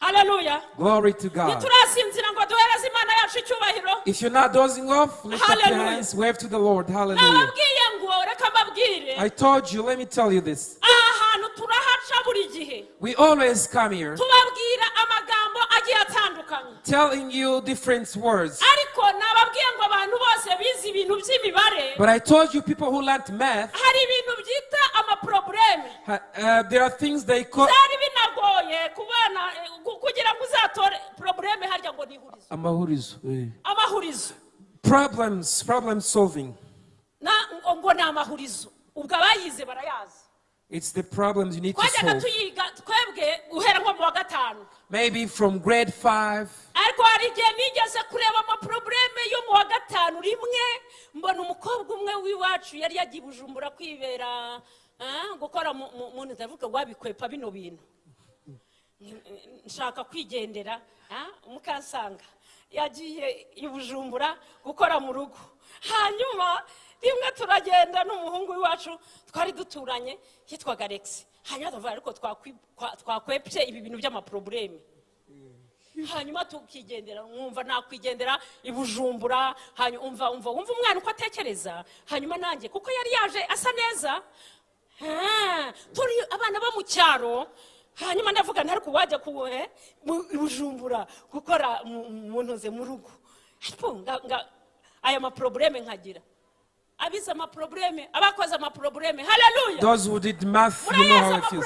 Haleluya. Glory to God. Ntiturasinzira ngo duhereze Imana yacu icyubahiro. If you're not dozing off, lift up your Hallelujah. Hands, wave to the Lord. Hallelujah. Nababwiye ngo reka mbabwire. I told you, let me tell you this. Aha hantu turahaca buri gihe, We always come here tubabwira amagambo agiye atandukanye, telling you different words. Ariko nababwiye ngo abantu bose bize ibintu by'imibare, But I told you, people who learned math, hari ibintu byita amaproblème. There are things they call Byari binagoye ku bana kugira ngo uzatore problème, harya ngo ni ihurizo. Amahurizo, eh. Amahurizo. Problems, problem solving. Ngo ni amahurizo, ubwo abayize barayazi. It's the problems you need to Twajyaga solve. Tuyiga twebwe guhera nko mu wa gatanu. Maybe from grade 5. Ariko hari igihe nigeze kureba amaproblème yo mu wa gatanu rimwe, mbona umukobwa umwe w'iwacu yari yagiye i Bujumbura kwibera, gukora mu ndavuga wabikwepa bino bintu, nshaka kwigendera, mukansanga yagiye i Bujumbura gukora mu rugo. Hanyuma rimwe turagenda n'umuhungu w'iwacu twari duturanye yitwaga Alex, hanyuma tuvuga ariko twakwepye ibi bintu by'amaproblème, hanyuma tukigendera. Mwumva nakwigendera i Bujumbura, hanyuma umva wumva umwana uko atekereza. Hanyuma nanjye kuko yari yaje asa neza, turi abana bo mu cyaro, hanyuma ndavuga nti ariko wajya i Bujumbura gukora mu ntuze mu rugo. Ariko aya maproblème nkagira abize amaproblème, abakoze amaproblème, haleluya. Those who did math, you know how it feels.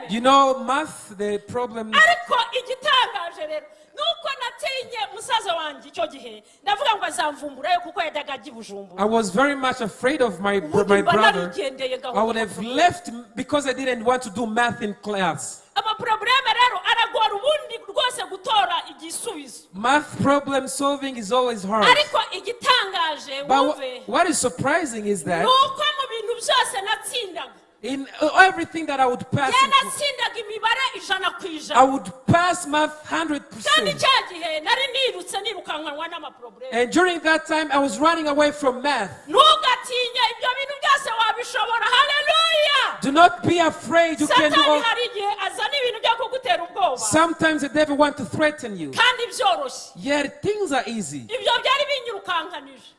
You know math, the problem. Ariko igitangaje rero nuko natinye musaza wanjye icyo gihe, ndavuga ngo azamvumburayo kuko yajyaga ajya i Bujumbura. I was very much afraid of my Ubundi mba brother. narigendeye I would have left because I didn't want to do math in class. Amaproblème rero aragora ubundi rwose gutora igisubizo. Math problem solving is always hard. Ariko igitangaje But wumve what is surprising is that ni uko mu bintu byose natsindaga in everything that I would pass, njye natsindaga imibare ijana ku I ijana would pass math kandi 100%. cya gihe nari nirutse nirukankanwa n'amaproblème. And during that time, I was running away from math. Ntugatinye ibyo bintu byose wabishobora haleluya. Do not be afraid. You can do Satani all. Hari igihe azana ibintu byo kugutera ubwoba Sometimes the devil wants to threaten you. Kandi byoroshye. Yet things are easy. Ibyo byari binyirukankanije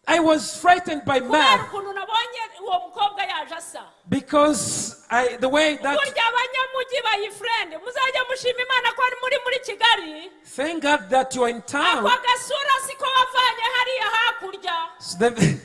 I was frightened by kubera math ukuntu nabonye uwo mukobwa yaje asa because the way that, burya abanyamujyi bayifurende muzajya mushima Imana ko muri muri Kigali. Thank God that you are in town. Ako gasura siko wavanye hariya hakurya. So the,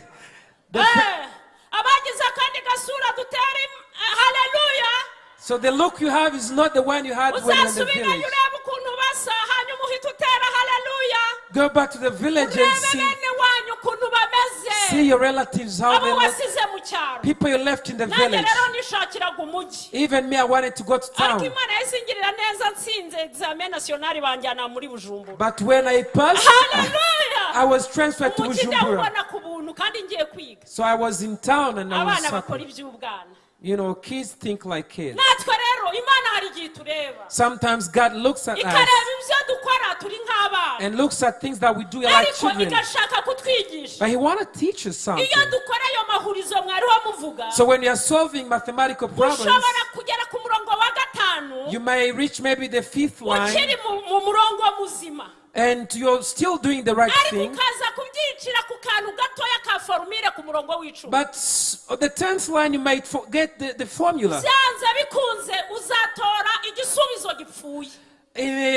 Eh, abagize akandi gasura dutere haleluya. So the look you have is not the one you had when you were in the uzasubirayo village. Urebe ukuntu basa hanyuma uhite utera haleluya. Go back to the village and urebe see, bene wanyu ukuntu bameze see your relatives, how abo they look, wasize mu cyaro. People you left in the Nanjye village. Rero nishakiraga umujyi. Even me, I wanted to go to Ariko town. Imana yahise ingirira neza nsinze examen national banjyana muri Bujumbura. But when I passed, Haleluya. I was transferred to Umujyi Bujumbura. Ndawubona ku buntu kandi ngiye kwiga. So I was in town and I was Abana bakora happy. Iby'ubwana. Kids think like kids. Natwe rero Imana hari igihe tureba Sometimes God looks at us ikareba ibyo dukora turi nk'abana and looks at things that we do like ariko children. Igashaka kutwigisha. But He wants to teach us something. Iyo dukora ayo mahurizo mwariho muvuga So when you are solving mathematical problems, ushobora kugera ku murongo wa gatanu you may reach maybe the fifth line ukiri mu mu murongo muzima and you're still doing the right ariko thing. Ukaza kubyicira ku kantu gatoya ka formule ku murongo w'icumi. But the 10th line, you might forget the formula. Byanze bikunze uzatora igisubizo gipfuye.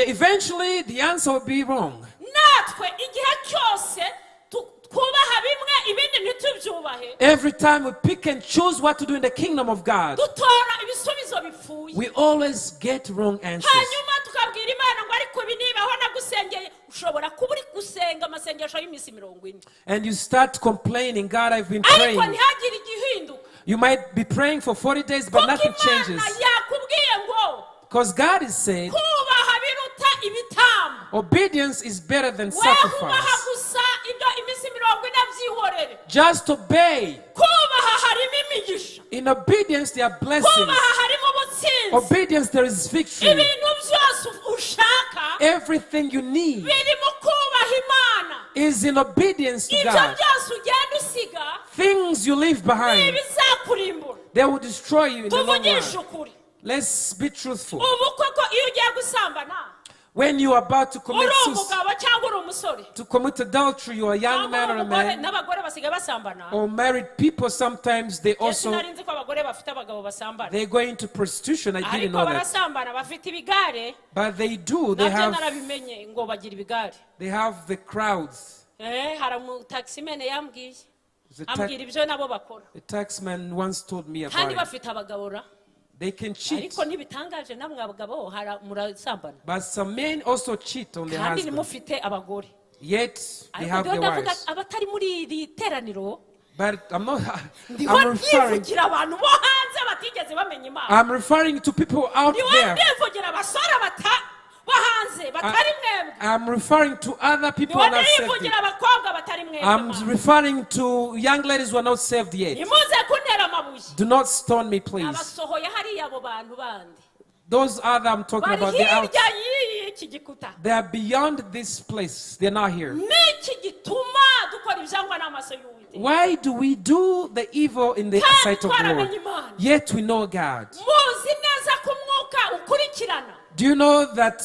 Eventually, the answer will be wrong. Natwe igihe cyose tu- twubaha bimwe ibindi ntitubyubahe Every time we pick and choose what to do in the kingdom of God, dutora ibisubizo bipfuye. We always get wrong answers. Hanyuma tukabwira Imana ngo ariko ibi nibaho nagusengeye ushobora kuba uri gusenga amasengesho y'iminsi mirongo ine And you start complaining, "God, I've been ariko praying." ntihagire igihinduka. You might be praying for 40 days, but kuko nothing Imana changes. Yakubwiye ngo Because God is saying, kubaha biruta ibitambo. Obedience is better than Weho ubaha sacrifice. Gusa ibyo iminsi mirongo ine byihorere. Just obey. Kubaha harimo imigisha. In obedience, there are blessings. Kubaha harimo ubutsinzi. Obedience, there is victory. Ibintu byose ushaka Everything you need biri mu kubaha Imana. Is in obedience to Ibyo God. Byose ugenda usiga Things you leave ni behind, ibizakurimbura. They will destroy you in the long Tuvugishe run. ukuri. Let's be truthful. Ubu koko iyo ugiye gusambana When you are about to commit uri suicide, umugabo cyangwa uri umusore to commit adultery, you are a young cyangwa man uri or a umugore man, n'abagore basigaye basambana. Or married people, sometimes they Njye also sinari nzi ko abagore bafite abagabo basambana they go into prostitution. I didn't ariko know that. Barasambana bafite ibigare. But they do. They Nabyo have narabimenye ngo bagira ibigare. They have the crowds. Eh, hari umutakisimene yambwiye The, ambwira ibyo nabo bakora the taxman once told me about kandi it. bafite abagabo ra. They can cheat. Ariko ntibitangaje namwe abagabo hara- murasambana But some men also cheat on their kandi husbands. ntimufite abagore. Yet they Ariko have ndiho their ndavuga wives. abatari muri iri teraniro But I'm not. Ndiho I'm referring. ndivugira abantu bo hanze batigeze bamenya Imana. I'm referring to people out Ndiho there. ndivugira abasore bata bo hanze batari mwebwe. I'm referring to other people who Ndiho are not saved ndivugira yet. abakobwa batari mwebwe I'm Mana. referring to young ladies who are not saved yet. Ntimuze kuntera amabuye. Do not stone me, please. Abasohoye hariya abo bantu bandi Those other I'm talking bari about, they're out. Hirya y'iki gikuta. They are beyond this place. They're not here. Niki gituma dukora ibyangwa n'amaso y'Uwiteka Why do we do the evil in the kandi sight of the Lord? Twaramenye Imana? Yet we know God. Muzi neza ko umwuka ukurikirana. Do you know that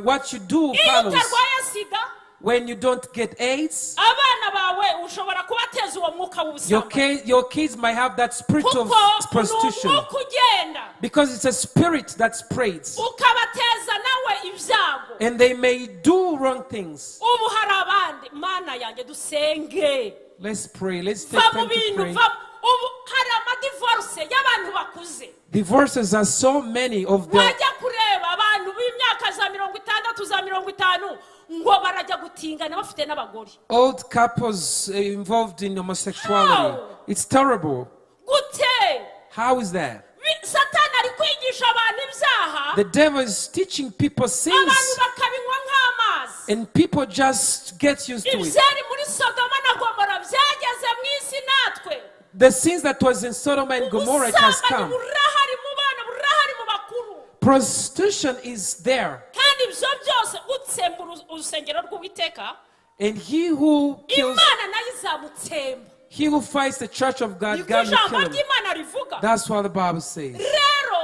what you do Iyo follows? utarwaye sida When you don't get AIDS, abana bawe ushobora kubateza uwo mwuka w'ubusambanyi your kids might have that spirit of kuko ni prostitution. Umwuka ugenda Because it's a spirit that spreads. Ukabateza nawe ibyago. And they may do wrong things. Ubu hari abandi mana yanjye dusenge. Let's pray. Let's take Va mu time to bintu pray. Va ubu hari amadivorce y'abantu bakuze. Divorces are so many of them. Wajya kureba abantu b'imyaka za mirongo itandatu za mirongo itanu ngo barajya gutingana bafite n'abagore. Old couples involved in homosexuality. How? It's terrible. Gute? How is that? Bi- Satani ari kwigisha abantu ibyaha, The devil is teaching people abantu sins, bakabinywa nk'amazi. And people just get used to it. Ibyari muri Sodoma na Gomora byageze mu isi natwe. The sins that was in Sodom and Gomorrah, it has Ubusambanyi come. Burahari mu bana, burahari mu bakuru. Prostitution is there. Kandi ibyo byose utsemba urusengero rw'Uwiteka, And he who kills, Imana nayo izamutsemba. He who fights the church of God, Niko God will ijambo kill him. ry'Imana rivuga. That's what the Bible says. Rero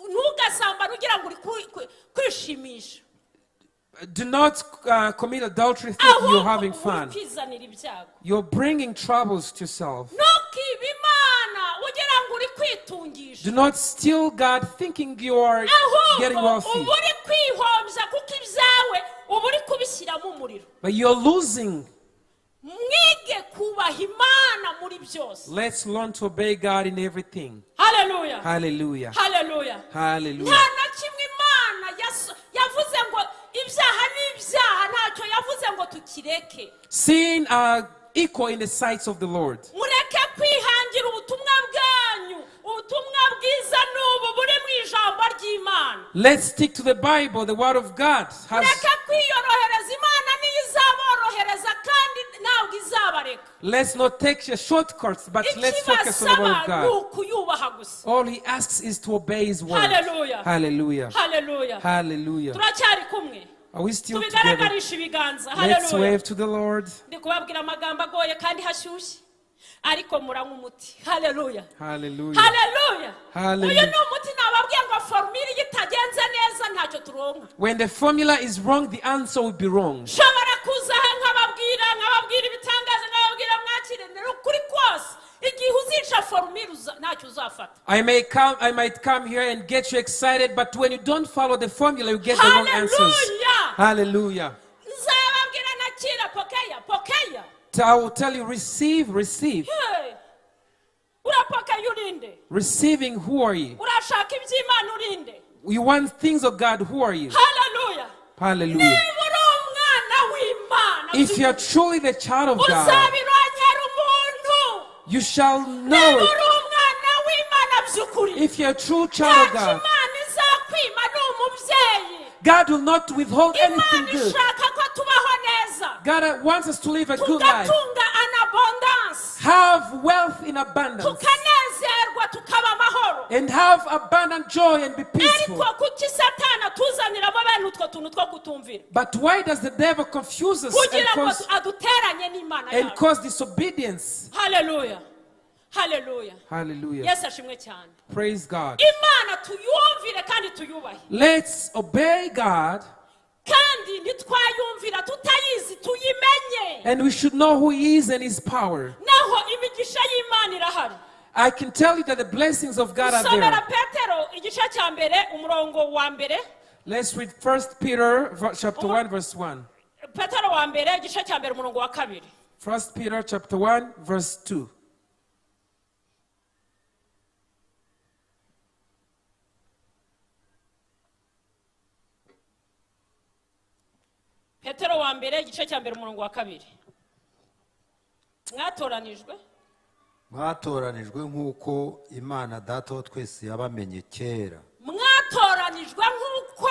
ntugasambane ugira ngo uri kwishimisha. Do not commit adultery thinking you're Ahubwo having uri fun. kwizanira ibyago. You're bringing troubles to yourself. Ntukibe Imana ugira ngo uri kwitungisha. Do not steal God thinking you are getting Ahubwo wealthy. uba uri kwihombya kuko ibyawe uba uri kubishyiramo umuriro. But you're losing. Mwige kubaha Imana muri byose. Let's learn to obey God in everything. Haleluya. Hallelujah. Haleluya. Hallelujah. Nta na kimwe Imana yavuze ngo ibyaha ni ibyaha, ntacyo yavuze ngo tukireke. Sin are equal in the sights of the Lord. Mureke kwihangira ubutumwa bwanyu, ubutumwa bwiza n'ubu buri mu ijambo ry'Imana. Let's stick to the Bible. The Word of God has. Mureke kwiyorohereza, Imana niyo izaborohereza kandi ntabwo izabareka. Let's not take the shortcuts, but let's focus on the Word Ikibasaba of ni God. ukuyubaha gusa. All He asks is to obey His word. Hallelujah. Hallelujah. Haleluya. Hallelujah. Turacyari kumwe? Are we still together? Tubigaragarisha ibiganza. Let's Haleluya. wave to the Lord. Ndi kubabwira amagambo agoye kandi hashyushye, ariko muranywa umuti. Haleluya. Hallelujah. Haleluya. Hallelujah. Uyu ni umuti nababwiye ngo formule iyo itagenze neza ntacyo turonka. When the formula is wrong, the answer will be wrong. Nshobora kuza aha nkababwira ibitangaza, nkababwira mwakire, ni ukuri kose igihe uzica formule ntacyo uzafata. I might come here and get you excited, but when you don't follow the formula, you get the wrong answers. Hallelujah. Hallelujah. Nzababwira nakira, pokea, pokea. I will tell you, receive, receive. Hey. Urapokea urinde? Receiving, who are you? Urashaka iby'Imana urinde? You want things of God, who are you? Haleluya. Hallelujah. Niba uri umwana w'Imana, If you are truly the child of God, uzabironkera umuntu. You shall know Niba it. uri umwana w'Imana by'ukuri, If you're a true child of ntacyo God, Imana izakwima, ni umubyeyi. God will not withhold anything Imana good. ishaka ko tubaho neza, God wants us to live a good life, tugatunga an abundance, have wealth in abundance, tukanezerwa, tukaba amahoro. And have abundant joy and be peaceful. Ariko kuki Satani atuzaniramo bene utwo tuntu two kutumvira? But why does the devil confuse us and Kugira ngo cause, aduteranye n'Imana and yacu. cause disobedience? Haleluya, haleluya. Hallelujah. Yesu ashimwe cyane. Praise God. Imana tuyumvire kandi tuyubahe. Let's obey God, Kandi ntitwayumvira tutayizi, tuyimenye. And we should know who He is and His power. Naho imigisha y'Imana irahari. I can tell you that the blessings of God are Somera there. Petero igice cya mbere umurongo wa mbere. Let's read 1 Peter chapter 1 verse 1. Petero wa mbere igice cya mbere umurongo wa kabiri. 1 Peter chapter 1 verse 2. Petero wa mbere igice cya mbere umurongo wa kabiri. Mwatoranijwe. Mwatoranijwe nk'uko Imana Data wa twese yabamenye kera. Mwatoranijwe nk'uko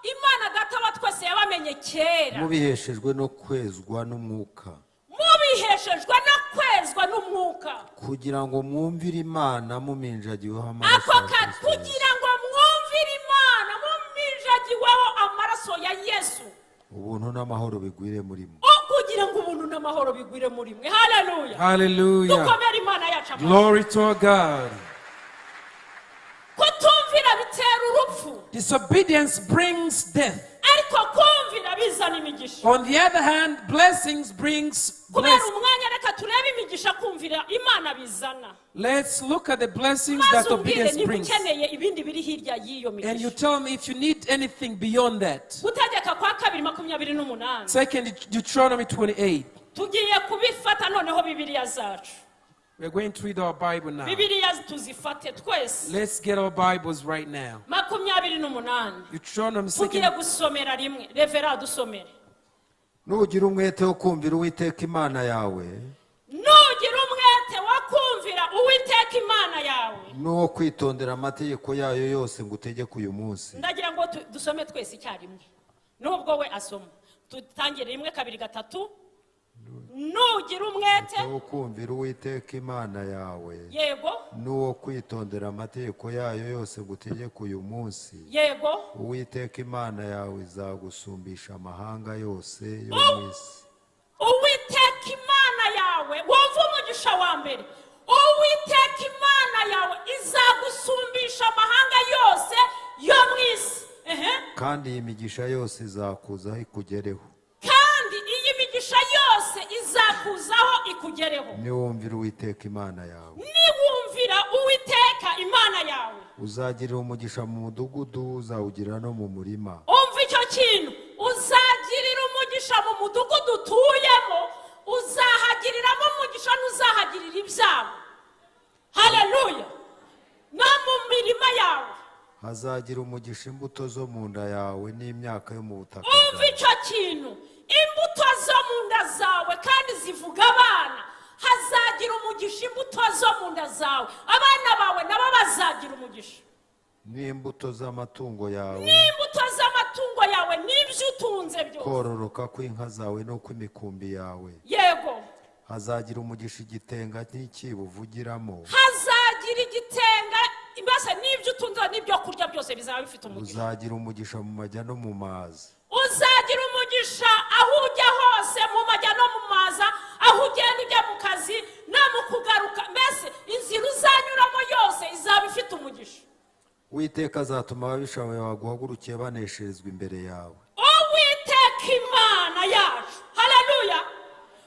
Imana Data wa twese yabamenye kera. Mubiheshejwe no kwezwa n'Umwuka. Mubiheshejwe no kwezwa n'Umwuka. Kugira ngo mwumvire Imana muminjagiweho amaraso Ako ya ka Kristo Yesu. Kugira ngo mwumvire Imana muminjagiweho amaraso ya Yesu. Ubuntu n'amahoro bigwire muri mwe. O kugira ngo ubuntu n'amahoro bigwire muri mwe. Haleluya. Hallelujah. Dukomere Imana yacu amashyi. Glory to our God. Kutumvira bitera urupfu. Disobedience brings death. Ariko kumvira bizana imigisha. On the other hand, blessings brings Kubera blessings. umwanya reka turebe imigisha kumvira Imana bizana. Let's look at the blessings Maze that umbwire obedience niba brings. ukeneye ibindi biri hirya y'iyo And you migisha. tell me if you need anything beyond that. Gutegeka kwa kabiri 28. Second Deuteronomy 28. Tugiye kubifata noneho Bibiliya zacu. We're going to read our Bible now. Bibiliya tuzifate twese. Let's get our Bibles right now. 28. Deuteronomy Tugiye second. Gusomera rimwe, revera dusomere. Nugira umwete wo kumvira Uwiteka Imana yawe, Nugira umwete wo kumvira Uwiteka Uwiteka Imana yawe N'uwo kwitondera amategeko yayo yose ngutegeka uyu munsi. Ndagira ngo dusome twese icyarimwe, nubwo we asoma. Tutangire, rimwe, kabiri, gatatu. Nugira umwete Wo kumvira Uwiteka Imana yawe n'uwo kwitondera amategeko yayo yose ngutegeka uyu munsi, Uwiteka Imana yawe izagusumbisha amahanga yose yo mu isi. Uwiteka Imana yawe, wumva umugisha wa mbere, Uwiteka Imana yawe izagusumbisha amahanga yose yo mu isi. Ehe. Kandi iyi migisha yose izakuzaho ikugereho Kandi iyi migisha yose izakuzaho ikugereho niwumvira Uwiteka Imana yawe. Niwumvira Uwiteka Imana yawe. Uzagirira umugisha mu mudugudu, uzawugira no mu murima. Umva icyo kintu: uzagirira umugisha mu mudugudu utuyemo, uzahagiriramo umugisha, ntuzahagirira ibyago. Haleluya! No mu mirima yawe. Hazagira umugisha imbuto zo mu nda yawe n'imyaka yo mu butaka Umva bwawe. icyo kintu: imbuto zo mu nda zawe, kandi zivuga abana. Hazagira umugisha imbuto zo mu nda zawe, abana bawe nabo bazagira umugisha. N'imbuto z'amatungo yawe, N'imbuto z'amatungo yawe n'ibyo utunze byose. kororoka kw'inka zawe n'ukw'imikumbi yawe. Hazagira umugisha igitenga n'icyibo uvugiramo. Hazagira igitenga, mbese n'ibyo utunze n'ibyo kurya byose bizaba bifite umugisha. Uzagira umugisha mu majya no mu mazi. Uzagira umugisha aho ujya hose, mu majya no mu maza, aho ugenda ujya mu kazi no mu kugaruka, mbese inzira uzanyuramo yose izaba ifite umugisha. Uwiteka azatuma ababisha bawe baguhagurukiye banesherezwa imbere yawe. Uwiteka Imana yacu, haleluya!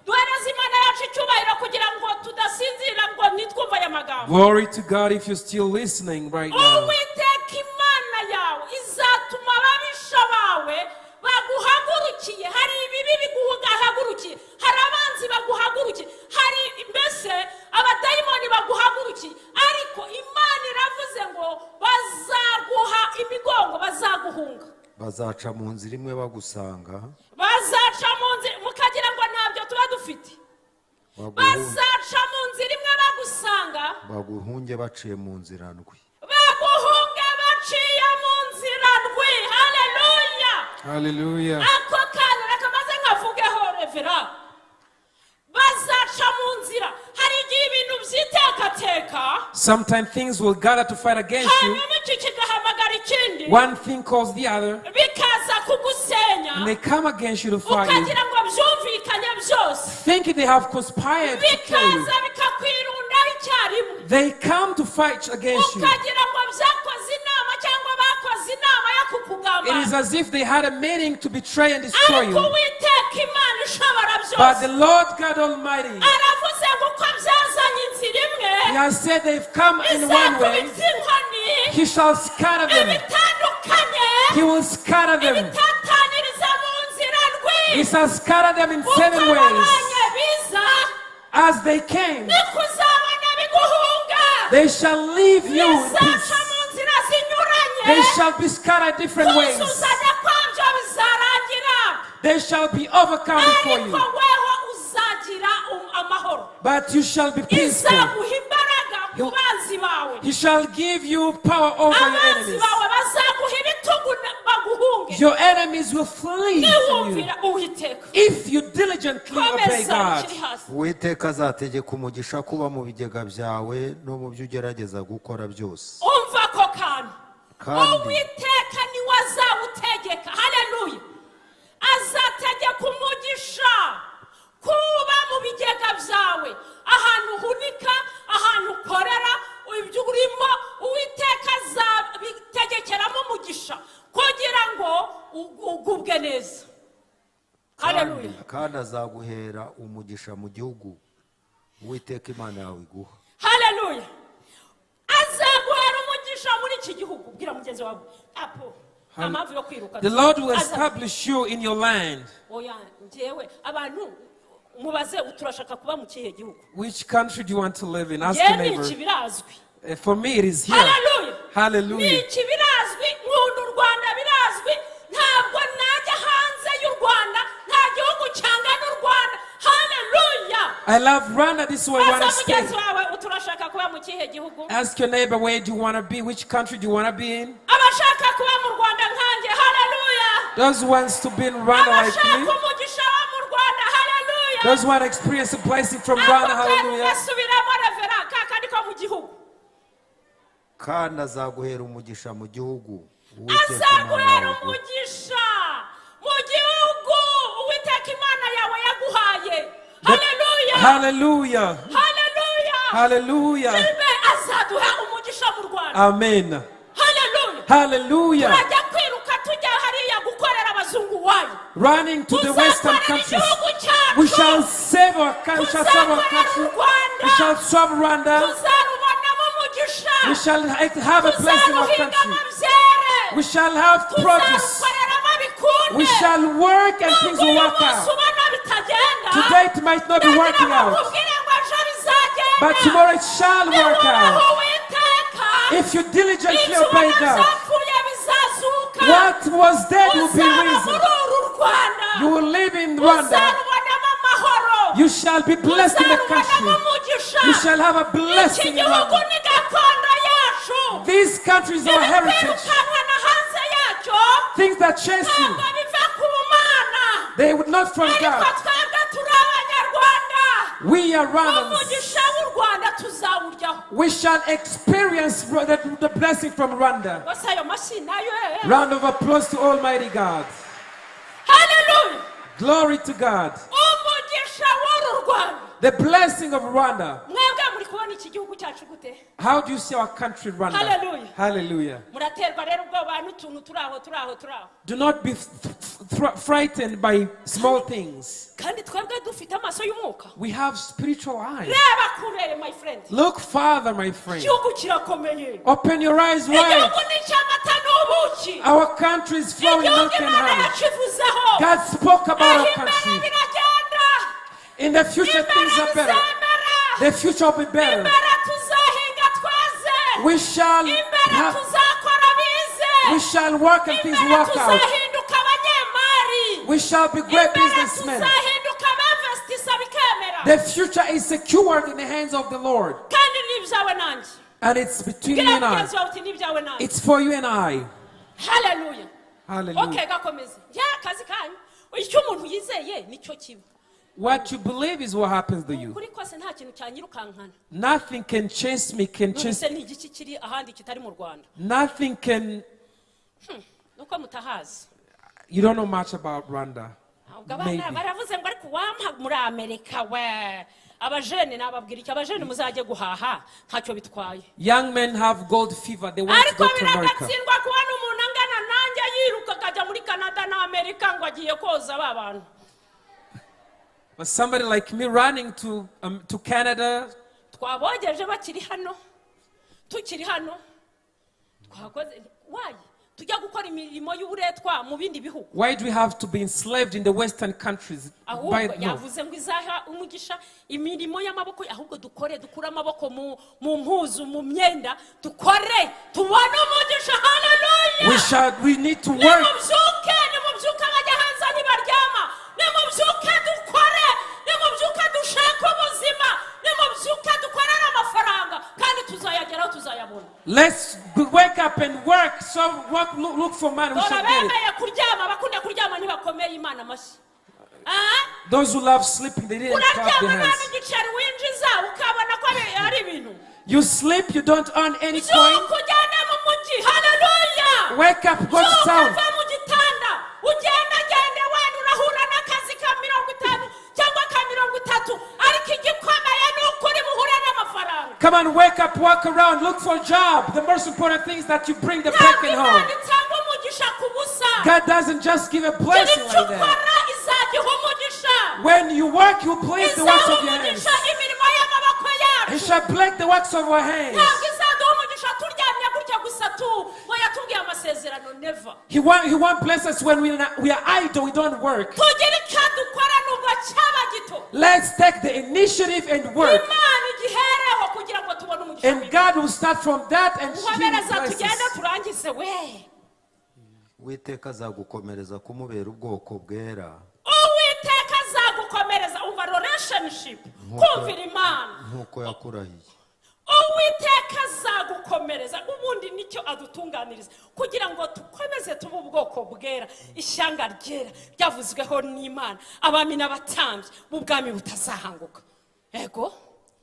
Duhereze Imana yacu icyubahiro kugira ngo tudasinzira ngo nitwumve aya magambo. Glory to God if you're still listening right now. Uwiteka Imana yawe izatuma ababisha bawe baguhagurukiye. Hari ibibi biguhagurukiye, hari abanzi baguhagurukiye, hari mbese abadayimoni baguhagurukiye, ariko Imana iravuze ngo bazaguha imigongo, bazaguhunga. Bazaca mu nzira imwe bagusanga, Bazaca mu nzira, mukagira ngo ntabyo tuba dufite. Bazaca mu nzira imwe bagusanga, baguhunge baciye mu nzira ndwi. Baguhunge baciye mu nzira ndwi. Haleluya! Hallelujah. Ako kantu reka maze nkavugeho, revera. Bazaca mu nzira, hari igihe ibintu byitekateka, Sometimes things will gather to fight against you. Hanyuma iki kigahamagara ikindi, One thing calls the other, bikaza kugusenya, and they come against you to fight you, ukagira ngo byumvikanye byose, thinking they have conspired to kill you. Bikaza bikakwirundaho icyarimwe, They come to fight against you. Ukagira ngo byakoze inama cyangwa bakoze inama yo It kukugambana. is as if they had a meeting to betray and destroy Ariko you. Uwiteka Imana ishobora But the byose Lord God Almighty, aravuze ngo uko byazanye inzira imwe, He has said they've come in one way, izakubita inkoni, He shall scatter them. ibitandukanye, He will scatter them. ibitataniriza mu nzira ndwi. He shall scatter them in Uko seven ways. babanye biza, As they came, niko uzabona biguhunga. they shall leave you in Bizaca peace. mu nzira zinyuranye. They shall be scattered different ways. Kuzuzanya kwabyo bizarangira, They shall be overcome before ariko you. weho uzagira amahoro. But you shall be peaceful. Izaguha imbaraga ku banzi bawe. He shall give you power over your Abanzi enemies. bawe bazaguha ibitugu baguhunge, Your enemies will flee from you niwumvira Uwiteka. if you diligently obey Komeza God. ikiri hasi. Uwiteka azategeka umugisha kuba mu bigega byawe no mu byo ugerageza gukora byose. Umva ako kantu. Kandi Uwiteka niwe azawutegeka. Haleluya! Azategeka umugisha kuba mu bigega byawe, ahantu uhunika, ahantu ukorera, ibyo urimo, Uwiteka azabitegekeramo umugisha kugira ngo ugubwe neza. Kandi, Haleluya! kandi azaguhera umugisha mu gihugu Uwiteka Imana yawe iguha. Haleluya! Azaguhera umugisha muri iki gihugu. Bwira mugenzi wawe apo nta mpamvu yo kwiruka. The Lord will establish you in your land. Oya, njyewe abantu mubaze, turashaka kuba mu kihe gihugu? Which country do you want to live in? Ask your Yewe ni iki, neighbor. birazwi. For me, it is here. Haleluya! Ni Hallelujah. iki, birazwi. Nkunda u Rwanda, birazwi. Ntabwo najya hanze y'u Rwanda, nta gihugu cyangana u Rwanda. Haleluya! I love Rwanda. This is where I want Baza to stay. mugenzi wawe, turashaka Urashaka kuba mu kihe gihugu? Ask your neighbor, where do you want to be? Which country do you want to be in? Abashaka kuba mu Rwanda nkanjye, haleluya. Those who wants to be in Rwanda like Abashaka me. Umugisha wo mu Rwanda, haleluya. Those who want to experience a blessing from Rwanda, Ako kantu hallelujah. Gasubiramo revera ka kandi ko mu gihugu. Kandi azaguhera umugisha mu gihugu Uwiteka Imana Azaguhera yawe iguha. Umugisha mu gihugu Uwiteka Imana yawe yaguhaye, haleluya. Hallelujah. Haleluya. Hallelujah. Filime azaduha umugisha mu Rwanda. Amen. Haleluya. Hallelujah. Turajya kwiruka tujya hariya gukorera abazungu wayo? Running to the Western Tuzakorera countries. igihugu cyacu. We shall save our country. We shall serve our country. We shall serve Rwanda. Tuzarubonamo umugisha. We shall have a blessing in our country. Tuzaruhingamo byere. We shall have produce. Tuzarukoreramo bikunde. We shall work and things will Nubwo uyu work munsi out. ubona bitagenda, Today it might not be ndagira working ngo out, nkubwire ngo ejo bizagenda. but tomorrow it shall work Niwubaha out. Uwiteka, If you diligently ibyo obey ubona God, byapfuye bizazuka. what was dead will be Uzaba risen. muri uru Rwanda. You will live in Rwanda. Uzarubonamo amahoro. You shall be blessed in the Uzarubonamo country. umugisha. You shall have a Iki blessing in gihugu Rwanda. ni gakondo yacu. This country is our heritage. Ibikwirukankana hanze yacyo Things that chase you, ntabwo biva ku Mana, they would not from ariko God. Twebwe turi Abanyarwanda. We are Rwandans. Umugisha w'u Rwanda tuzawuryaho. We shall experience the blessing from Rwanda. Bose ayo mashyi nayo eh. Round of applause to Almighty God. Haleluya. Glory to God. Umugisha w'uru Rwanda. The blessing of Rwanda. Mwebwe muri kubona iki gihugu cyacu gute? How do you see our country, Rwanda? Hallelujah. Hallelujah. Muraterwa rero ubwoba n'utuntu turi aho turi aho turi aho. Do not be frightened by small things. Kandi twebwe dufite amaso y'umwuka. We have spiritual eyes. Reba kure, my friend. Look farther, my friend. Igihugu kirakomeye. Open your eyes wide. Igihugu ni icy'amata n'ubuki. Our country is flowing Igihugu milk and Imana honey. yakivuzeho. God spoke about Aho our imbere country. biragenda. In the future, Imbere things are better. bizemera. The future will be better. Imbere tuzahinga tweze. We shall Imbere have, tuzakora bize. we shall work and things Imbere work out. tuzahinduka abanyemari. We shall be great Imbere businessmen. tuzahinduka abinvestisa bikemera. The future is secured in the hands of the Lord. Kandi ni ibyawe nanjye. And it's between you Bwira and I. mugenzi wawe uti ni ibyawe nanjye. It's for you and I. Haleluya. Hallelujah. Okay, gakomeze ya akazi kanyu. Icyo umuntu yizeye nicyo kiba. What you believe is what happens to you. Kuri kose nta kintu cyanyirukankana. Nothing can chase me, can None chase. se ni igiki kiri ahandi kitari mu Rwanda? Nothing can. Nuko mutahazi. You don't know much about Rwanda. Ahubwo abana Maybe. Baravuze ngo ariko wampa muri Amerika we, abajene nababwira iki? Abajene muzajye guhaha ntacyo bitwaye. Young men have gold fever. They want to Ariko go to America. biragatsindwa kubona umuntu angana nanjye yiruka akajya muri Canada na Amerika ngo agiye koza ba bantu. But somebody like me running to Canada, Twabogeje bakiri hano, tukiri hano twakoze wayi tujya gukora imirimo y'uburetwa mu bindi bihugu. Why do we have to be enslaved in the Western countries? Ahubwo No. yavuze ngo izaha umugisha imirimo y'amaboko, ahubwo dukore dukure amaboko mu mu mpuzu mu myenda, dukore tubone umugisha, haleluya. We need to work. Nimubyuke, nimubyuke, abajya hanze ntibaryama, nimubyuke dukore, nimubyuke dushake ubuzima, nimubyuke dukorere amafaranga kandi tuzayageraho, tuzayabona. Let's wake up and work. So work, look for money. We Dore shall get it. abemeye kuryama, abakunda kuryama ntibakomeye Imana amashyi. Ah? Those who love sleeping, they didn't clap their Uraryama nta hands. n'igiceri winjiza ukabona ko ari ibintu. You sleep, you don't earn any coin. Byuka ujyane mu mujyi, haleluya. Wake up, go to Byuka town. uva mu gitanda ugendagende, wenda urahura n'akazi ka 50 cyangwa ka 30, ariko igikomeye ni ukuri buhure n'amafaranga. Come on, wake up, walk around, look for a job. The most important thing is that you bring the Ntabwo bacon home. Imana itanga umugisha ku busa. God doesn't just give a Gira blessing icyo like that. ukora izagiha umugisha. When you work, you bless the works Izaha of your hands. umugisha imirimo y'amaboko He yacu. shall bless the works of our hands. Ntabwo izaduha umugisha turyamye gutya gusa tu ngo yatubwiye amasezerano, never. He won't bless us when we are idle, we don't work. Tugire icyo dukora nubwo cyaba gito. Let's take the initiative and work. Imana igihereho kugira ngo tubone umugisha And w'Imana. God will start from that and He will Nkomereza bless tugende us. turangize we. Uwiteka azagukomereza kumubera ubwoko bwera. Uwiteka azagukomereza, umva, relationship, kumvira Imana. Nk'uko yakurahiye. Uwiteka azagukomereza. Ubundi nicyo adutunganiriza kugira ngo dukomeze tube ubwoko bwera, ishyanga ryera ryavuzweho n'Imana, abami n'abatambyi b'ubwami butazahanguka. Yego.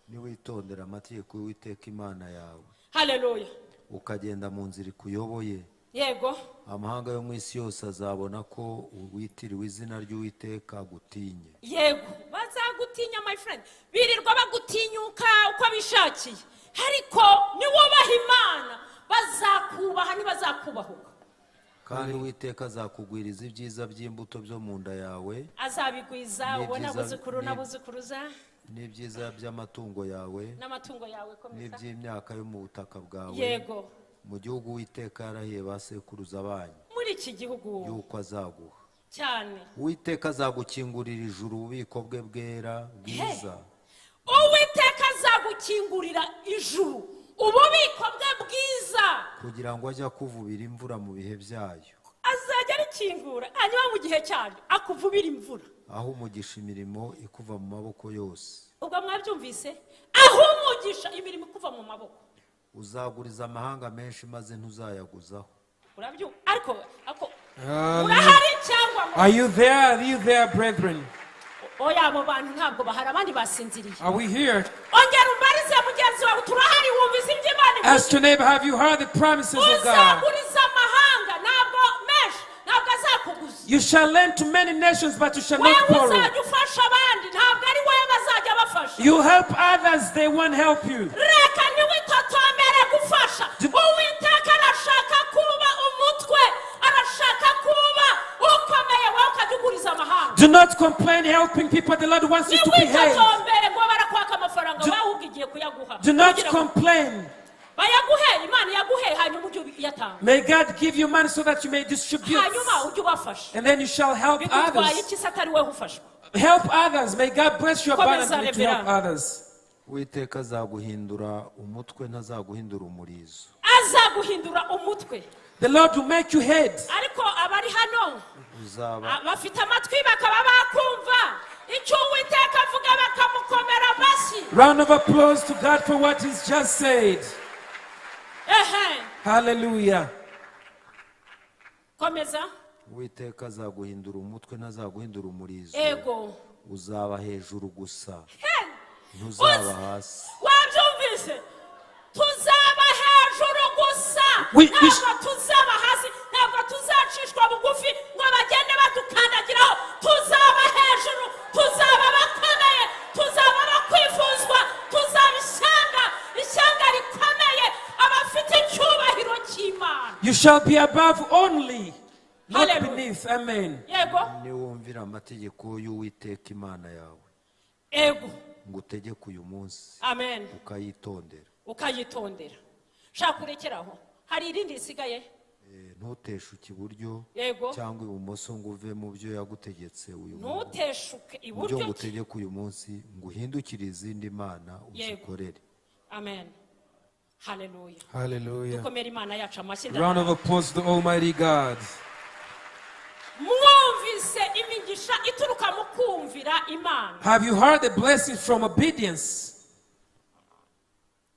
Niwitondera amategeko y'Uwiteka Imana yawe, Haleluya. ukagenda mu nzira ikuyoboye, amahanga yo mu isi yose azabona ko witiriwe izina ry'Uwiteka, agutinye. Yego, bazagutinya, my friend. Birirwa bagutinyuka uko bishakiye, ariko niwubaha Imana bazakubaha, ntibazakubahuka. Kandi Uwiteka azakugwiriza ibyiza by'imbuto byo mu nda yawe, Azabigwiza ubona abuzukuru n'abuzukuruza, n'ibyiza by'amatungo yawe, n'amatungo yawe. Komeza. n'iby'imyaka yo mu butaka bwawe, mu gihugu Uwiteka yarahiye ba sekuruza banyu Muri iki gihugu yuko azaguha. Cyane. Uwiteka azagukingurira ijuru, ububiko bwe bwera bwiza, Uwiteka azagukingurira ijuru, ububiko bwe bwiza, kugira ngo ajye akuvubira imvura mu bihe byayo, Azajya arikingura, hanyuma mu gihe cyaryo akuvubira imvura, aho umugisha imirimo ikuva mu maboko yose. Ubwo mwabyumvise? Aho umugisha imirimo ikuva mu maboko. Uzaguriza amahanga menshi, maze ntuzayaguzaho. Urabyumva ariko Hallelujah. urahari cyangwa ngo Are you there? Are you there, brethren? Oya, abo bantu ntabwo bahari, abandi basinziriye. Are we here? Ongera umbarize mugenzi wawe, turahari? Wumvise ibyo Imana ivuze? Ask your neighbor, have you heard the promises of God? Uzaguriza amahanga ntabwo menshi, ntabwo azakuguza. You shall lend to many nations, but you shall not Wewe borrow. uzajya ufasha abandi, ntabwo ari wowe bazajya bafasha. You help others, they won't help you. Reka ntiwitotombere gufasha. Uwiteka arashaka kuba umutwe, arashaka kuba ukomeye, wowe ukajya uguriza amahanga. Do not complain helping people. The Lord wants you to behave. Ntiwitotombere ngo barakwaka amafaranga, wowe ahubwo igiye kuyaguha. Do not Kugira ngo complain. bayaguhe, Imana iyaguhe, hanyuma ujye uyatanga. May God give you money so that you may distribute. Hanyuma ujye ubafasha. And then you shall help Bigutwaye others. iki se atari wowe ufashwa? Help others. May God bless you Komeza, abundantly to help Reverend. others. Uwiteka azaguhindura umutwe, ntazaguhindura umurizo. Azaguhindura umutwe. The Lord will make you head. Ariko abari hano, Uzaba bafite amatwi bakaba bakumva icyo Uwiteka avuga, bakamukomera amashyi. Round of applause to God for what He's just said. Ehe. Hallelujah. Komeza. Uwiteka azaguhindura umutwe, ntazaguhindura umurizo. Uzaba hejuru gusa, ntuzaba hasi. Wabyumvise? Tuzaba hejuru gusa. Ntabwo tuzaba hasi, ntabwo tuzacishwa bugufi ngo bagende badukandagiraho. Tuzaba hejuru, tuzaba bakomeye, tuzaba bakwifuzwa, tuzaba ishyanga, ishyanga rikomeye, abafite icyubahiro cy'Imana. You shall be above only, not Hallelujah. beneath. Amen. Yego. Niwumvira amategeko y'Uwiteka Imana yawe ngo utegeke uyu munsi, Amen. ukayitondera, Ukayitondera. Shaka urekeraho, hari irindi risigaye. Ntuteshuke iburyo cyangwa ibumoso ngo uve mu byo yagutegetse uyu munsi, Ntuteshuke mu byo iburyo ngutegeka uyu munsi, ngo uhindukire izindi mana uzikorere. Amen, haleluya. Hallelujah. Dukomere Imana yacu amashyi. Round of applause to the Almighty God. Mwumvise imigisha ituruka mu kumvira Imana? Have you heard the blessings from obedience?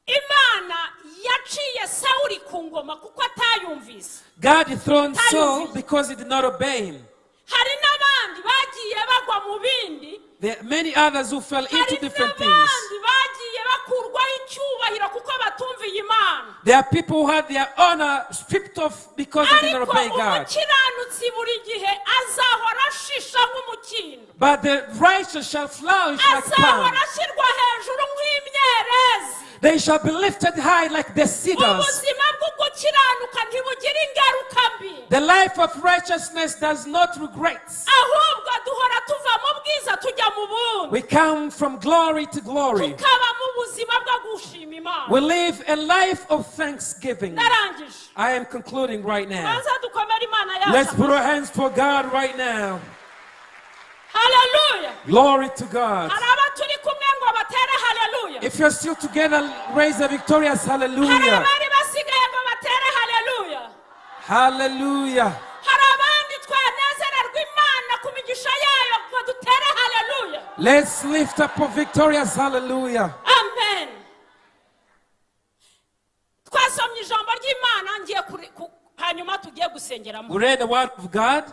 Imana yaciye Sawuri ku ngoma kuko atayumvise. God dethroned Saul because he did not obey him. Hari n'abandi bagiye bagwa mu bindi. There are many others who fell Hari into different things. n'abandi bagiye bakurwaho icyubahiro kuko batumviye Imana. There are people who had their honor stripped off because they did not Ariko obey God. umukiranutsi buri gihe azahora ashisha nk'umukindo. But the righteous shall flourish like Azahora palms. ashyirwa hejuru nk'imyerezi. They shall be lifted high like the cedars. Ubuzima bwo gukiranuka ntibugira ingaruka mbi. The life of righteousness does not regret. Ahubwo duhora tuva mu bwiza tujya mu bundi. We come from glory to glory. Tukaba mu buzima bwo gushima Imana. We live a life of thanksgiving. Ndarangije. I am concluding right now. Banza dukomere Imana yacu. Let's put our hands for God right now. Haleluya. Glory to God. Hari aba turi kumwe ngo batere haleluya? If you're still together, raise a victorious Hari hallelujah. abari basigaye ngo batere haleluya? Hallelujah. Hari abandi twanezererwa Imana ku migisha yayo ngo dutere haleluya? Let's lift up a victorious hallelujah. Amen. Tugiye hanyuma tugiye gusengeramo. We read the word of God.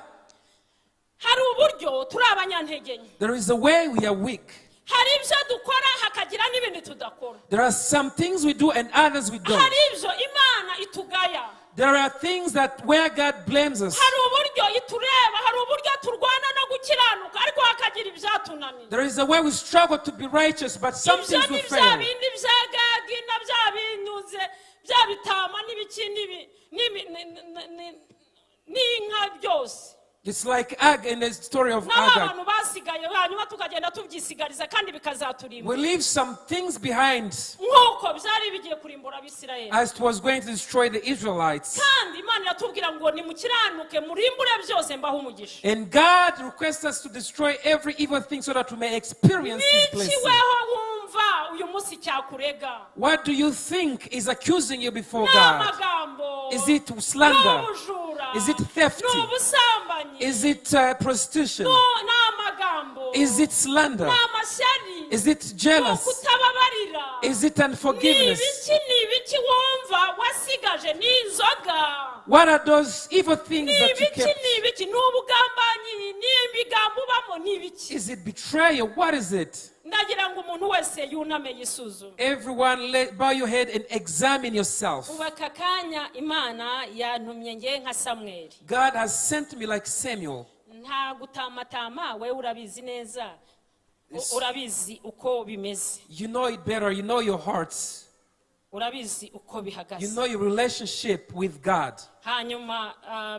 Hari uburyo turi abanyantege nke. There is a way we are weak. Hari ibyo dukora, hakagira n'ibindi tudakora. There are some things we do and others we don't. Hari ibyo Imana itugaya. There are things that where God blames us. Hari uburyo itureba, hari uburyo turwana no gukiranuka, ariko hakagira ibyatunaniye. There is a way we struggle to be righteous, but some Ibyo things ni we bya fail. bindi bya Gagi na bya binyuze bya bitama n'ibiki n'inka byose. It's like Ag in the story of N'aba Agag. bantu basigaye, hanyuma tukagenda tubyisigariza kandi bikazaturimbura. We leave some things behind Nk'uko byari bigiye kurimbura Abisirayeli. As it was going to destroy the Israelites. Kandi Imana iratubwira ngo nimukiranuke, murimbure byose, mbaho umugisha. And God requests us to destroy every evil thing so that we may experience His Niki blessing. weho wumva uyu munsi cyakurega? What do you think is accusing you before Ni God? amagambo? Is it slander? Ni ubujura? Is it theft? Ni ubusambanyi? Is it prostitution? Ni amagambo? Is it slander? Ni amashyari? Is it Ni jealous? ukutababarira? Is it Ni unforgiveness? ibiki, ni ibiki wumva wasigaje? Ni inzoga? What are those evil things Ni that you ibiki, kept? ni ibiki? Ni ubugambanyi? Ni ibigambo ubamo? Ni ibiki? Is it betrayal? What is it? Ndagira ngo umuntu wese yuname yisuzume. Everyone, bow your head and examine yourself. Ubu aka kanya Imana yantumye nge nka Samweli. God has sent me like Samuel. Nta gutamatama, wewe urabizi neza. Urabizi uko bimeze. You know it better. You know your hearts. Urabizi uko bihagaze. You know your relationship with God. Hanyuma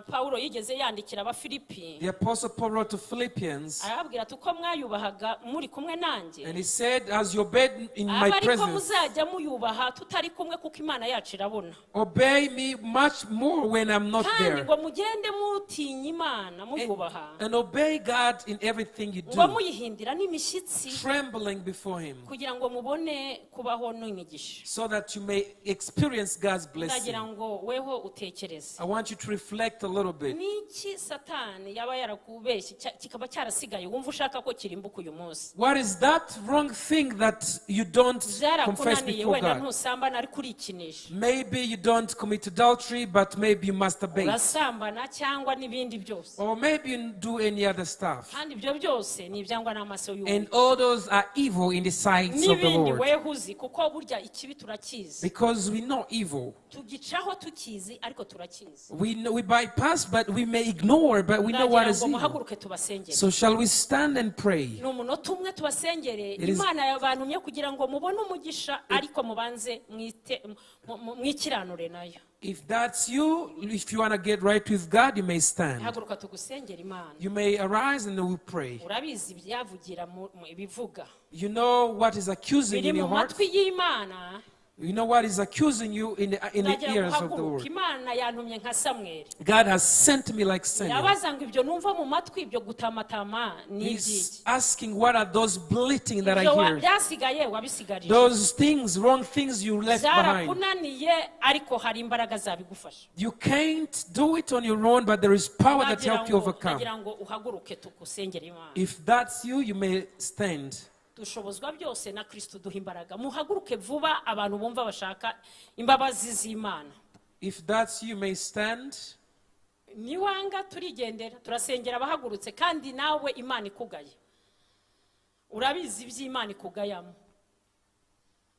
Pawulo yigeze yandikira Abafilipi. The Apostle Paul wrote to Philippians, Arababwira ati uko mwayubahaga muri kumwe nanjye, and he said, "As you obeyed in my aba ariko presence, muzajya muyubaha tutari kumwe, kuko Imana yacu irabona. Obey me much more when I'm not Kandi there." ngo mugende mutinya Imana muyubaha, And obey God in everything you ngo do, muyihindira n'imishyitsi, trembling before Him, kugira ngo mubone kubaho n'imigisha. So that you may experience God's blessing. Ndagira ngo weho utekereze. I want you to reflect a little bit. Niki Satani yaba yarakubeshye kikaba cyarasigaye wumva ushaka ko kirimbuka uyu munsi? What is that wrong thing that you don't confess Byarakunaniye, before wenda God? ntusambana ariko urikinisha. Maybe you don't commit adultery, but maybe you masturbate. Urasambana cyangwa n'ibindi byose. Or maybe you do any other stuff. Kandi ibyo byose ni ibyangwa n'amaso And y'Uwiteka. all those are evil in the sight of the N'ibindi Lord. weho uzi, kuko burya ikibi turakizi. Because we know evil. Tugicaho tukizi, ariko turakizi. We know, we bypass, but we may ignore, but we know what Ndagira is ngo evil. muhaguruke tubasengere. So shall we stand and pray? Ni umunota umwe tubasengere. It is- Imana yabantumye kugira ngo mubone umugisha, ariko mubanze mwikiranure nayo. If that's you, if you want to get right with God, you may stand. Haguruka tugusengere Imana. You may arise and we'll pray. Urabizi ibyavugira mu ibivuga You know what is accusing biri in mu your heart? matwi y'Imana. You know what is accusing you in the Ndagira ngo ears of the uhaguruke. Lord? Imana yantumye nka Samweli. God has sent me like Samuel. Irabaza ngo ibyo numva mu matwi, ibyo gutamatama ni He's iby'iki? asking, what are those bleating that I Ibyo hear? byasigaye wabisigarije. Those things, wrong things you left behind. Byarakunaniye, ariko hari imbaraga zabigufasha. You can't do it on your own, but there is power that Ndagira helps you ngo- overcome. Ndagira ngo uhaguruke tugusengere Imana. If that's you, you may stand. Dushobozwa byose na Kristo duha imbaraga. Muhaguruke vuba, abantu bumva bashaka imbabazi z'Imana. If that's you, you may stand. Niwanga turigendera. Turasengera abahagurutse. Kandi nawe Imana ikugaye, urabizi iby'Imana ikugayamo,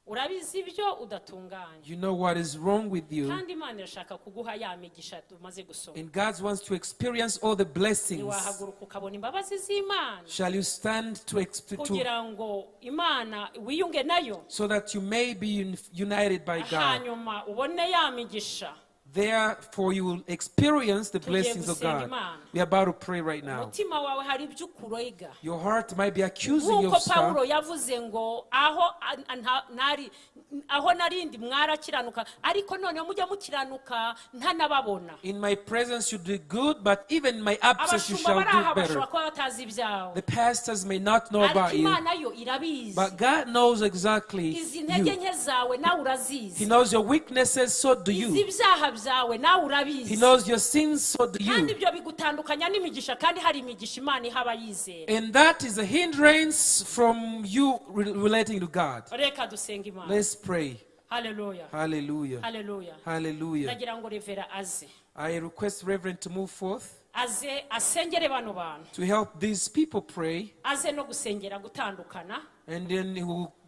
urabizi ibyo udatunganya. You know what is wrong with you. Kandi Imana irashaka kuguha ya migisha tumaze gusoma. And God wants to experience all the blessings. Ntiwahaguruka ukabona imbabazi z'Imana, Shall you stand to kugira ngo Imana wiyunge nayo, so that you may be united by God? Hanyuma ubone ya migisha? Therefore, you will experience the Tugiye blessings of gusenga God. Imana. We are about to pray right now. Umutima wawe hari ibyo ukurega. Your heart might be accusing you Nk'uko of stuff. Pawulo yavuze ngo aho ntari, aho narindi mwarakiranuka, ariko noneho mujya mukiranuka ntanababona. In my presence you do good, but even in my absence you Abashumba shall bari do aha better. bashobora kuba batazi ibyawe, The pastors may not know ariko about you, Imana yo irabizi. But God knows exactly Izi ntege you. nke zawe, nawe He urazizi. knows your weaknesses, so do Izi you. ibyaha byawe, nawe He urabizi. knows your sins, so do Kandi you. ibyo bigutandukanya n'imigisha, kandi hari imigisha Imana iha abayizera. And that is a hindrance from you relating to God. Reka dusenga Imana. Let's pray. Haleluya. Hallelujah. Haleluya. Hallelujah. Ndagira ngo Reverend aze. I request Reverend to move forth Aze asengere bano bantu. To help these people pray, Aze no gusengera gutandukana. And then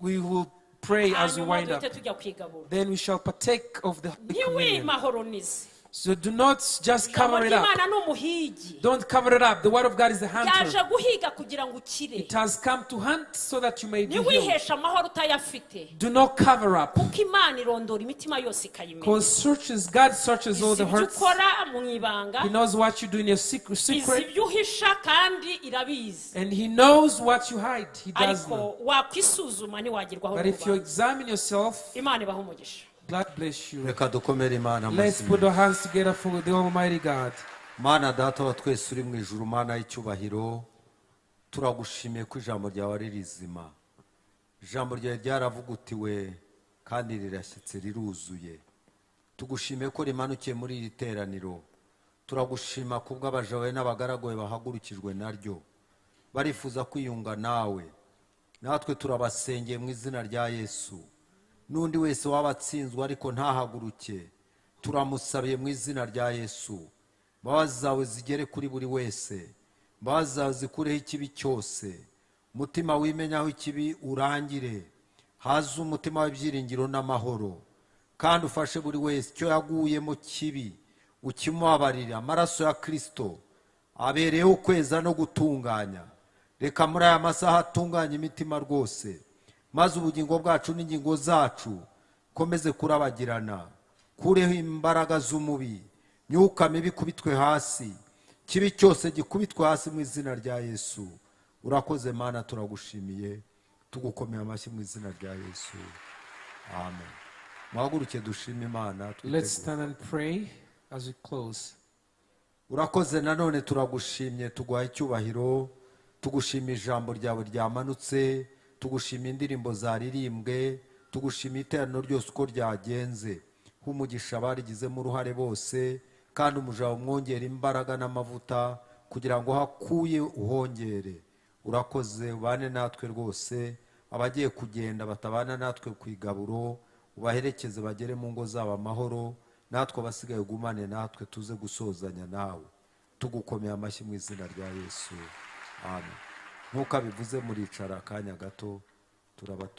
we will pray as we Hanyuma wind up. Duhite tujya kwigabura. Then we shall partake of the Holy Communion. Ntiwimahoronize. So do not just Ijambo cover it up. ry'Imana ni umuhigi. Don't cover it up. The word of God is a Yaje hunter. Guhiga kugira ngo ukire. It has come to hunt so that you may be healed. Ntiwiheshe amahoro utayafite. Do not cover up. Kuko Imana irondora imitima yose ikayimenya. Because searches, God searches all Izi the ibyo hearts. ukora mu ibanga. He knows what you do in your Izi secret. Ibyo uhisha kandi irabizi. And He knows what you hide. He does Ariko know. wakwisuzuma ntiwagerwaho But if you n'urubanza. Examine yourself, Imana ibaha umugisha. God bless you. Reka dukomere Imana Let's amashyi. Put our hands together for the Almighty God. Mana Data wa twese uri mu ijuru, Mana y'icyubahiro, turagushimiye ko ijambo ryawe ari rizima. Ijambo ryawe ryaravugutiwe kandi rirashyitse riruzuye. Tugushimiye ko rimanukiye muri iri teraniro. Turagushima kubw'abaja bawe n'abagaragu bawe bahagurukijwe naryo barifuza kwiyunga nawe. Natwe turabasengeye mu izina rya Yesu. N'undi wese waba atsinzwe ariko ntahaguruke, turamusabiye mu izina rya Yesu. Imbabazi zawe zigere kuri buri wese. Imbabazi zawe zikureho ikibi cyose. Umutima wimenyaho ikibi urangire, haze umutima w'ibyiringiro n'amahoro. Kandi ufashe buri wese icyo yaguyemo kibi ukimubabarire. Amaraso ya Kirisito abereyeho kweza no gutunganya. Reka muri aya masaha atunganye imitima rwose, maze ubugingo bwacu n'ingingo zacu komeze kurabagirana. Kureho imbaraga z'umubi, myuka mibi kubitwe hasi, kibi cyose gikubitwe hasi mu izina rya Yesu. Urakoze Mana, turagushimiye, tugukomeye amashyi mu izina rya Yesu. Amen. Muhaguruke dushime Imana, Let's twitegure. Stand and pray as we close. Urakoze nanone, turagushimye, tuguha icyubahiro, tugushima ijambo ryawe ryamanutse, tugushima indirimbo zaririmbwe, tugushima iteraniro ryose uko ryagenze. Humugisha abarigizemo uruhare bose, kandi umuja umwongera imbaraga n'amavuta kugira ngo hakuye uhongere. Urakoze, ubane natwe rwose. Abagiye kugenda batabana natwe ku igaburo, ubaherekeze bagere mu ngo zabo amahoro. Natwe abasigaye ugumane natwe tuze gusozanya nawe. Tugukomeye amashyi mu izina rya Yesu. Amen. Nk'uko abivuze, muricara akanya gato, turabatu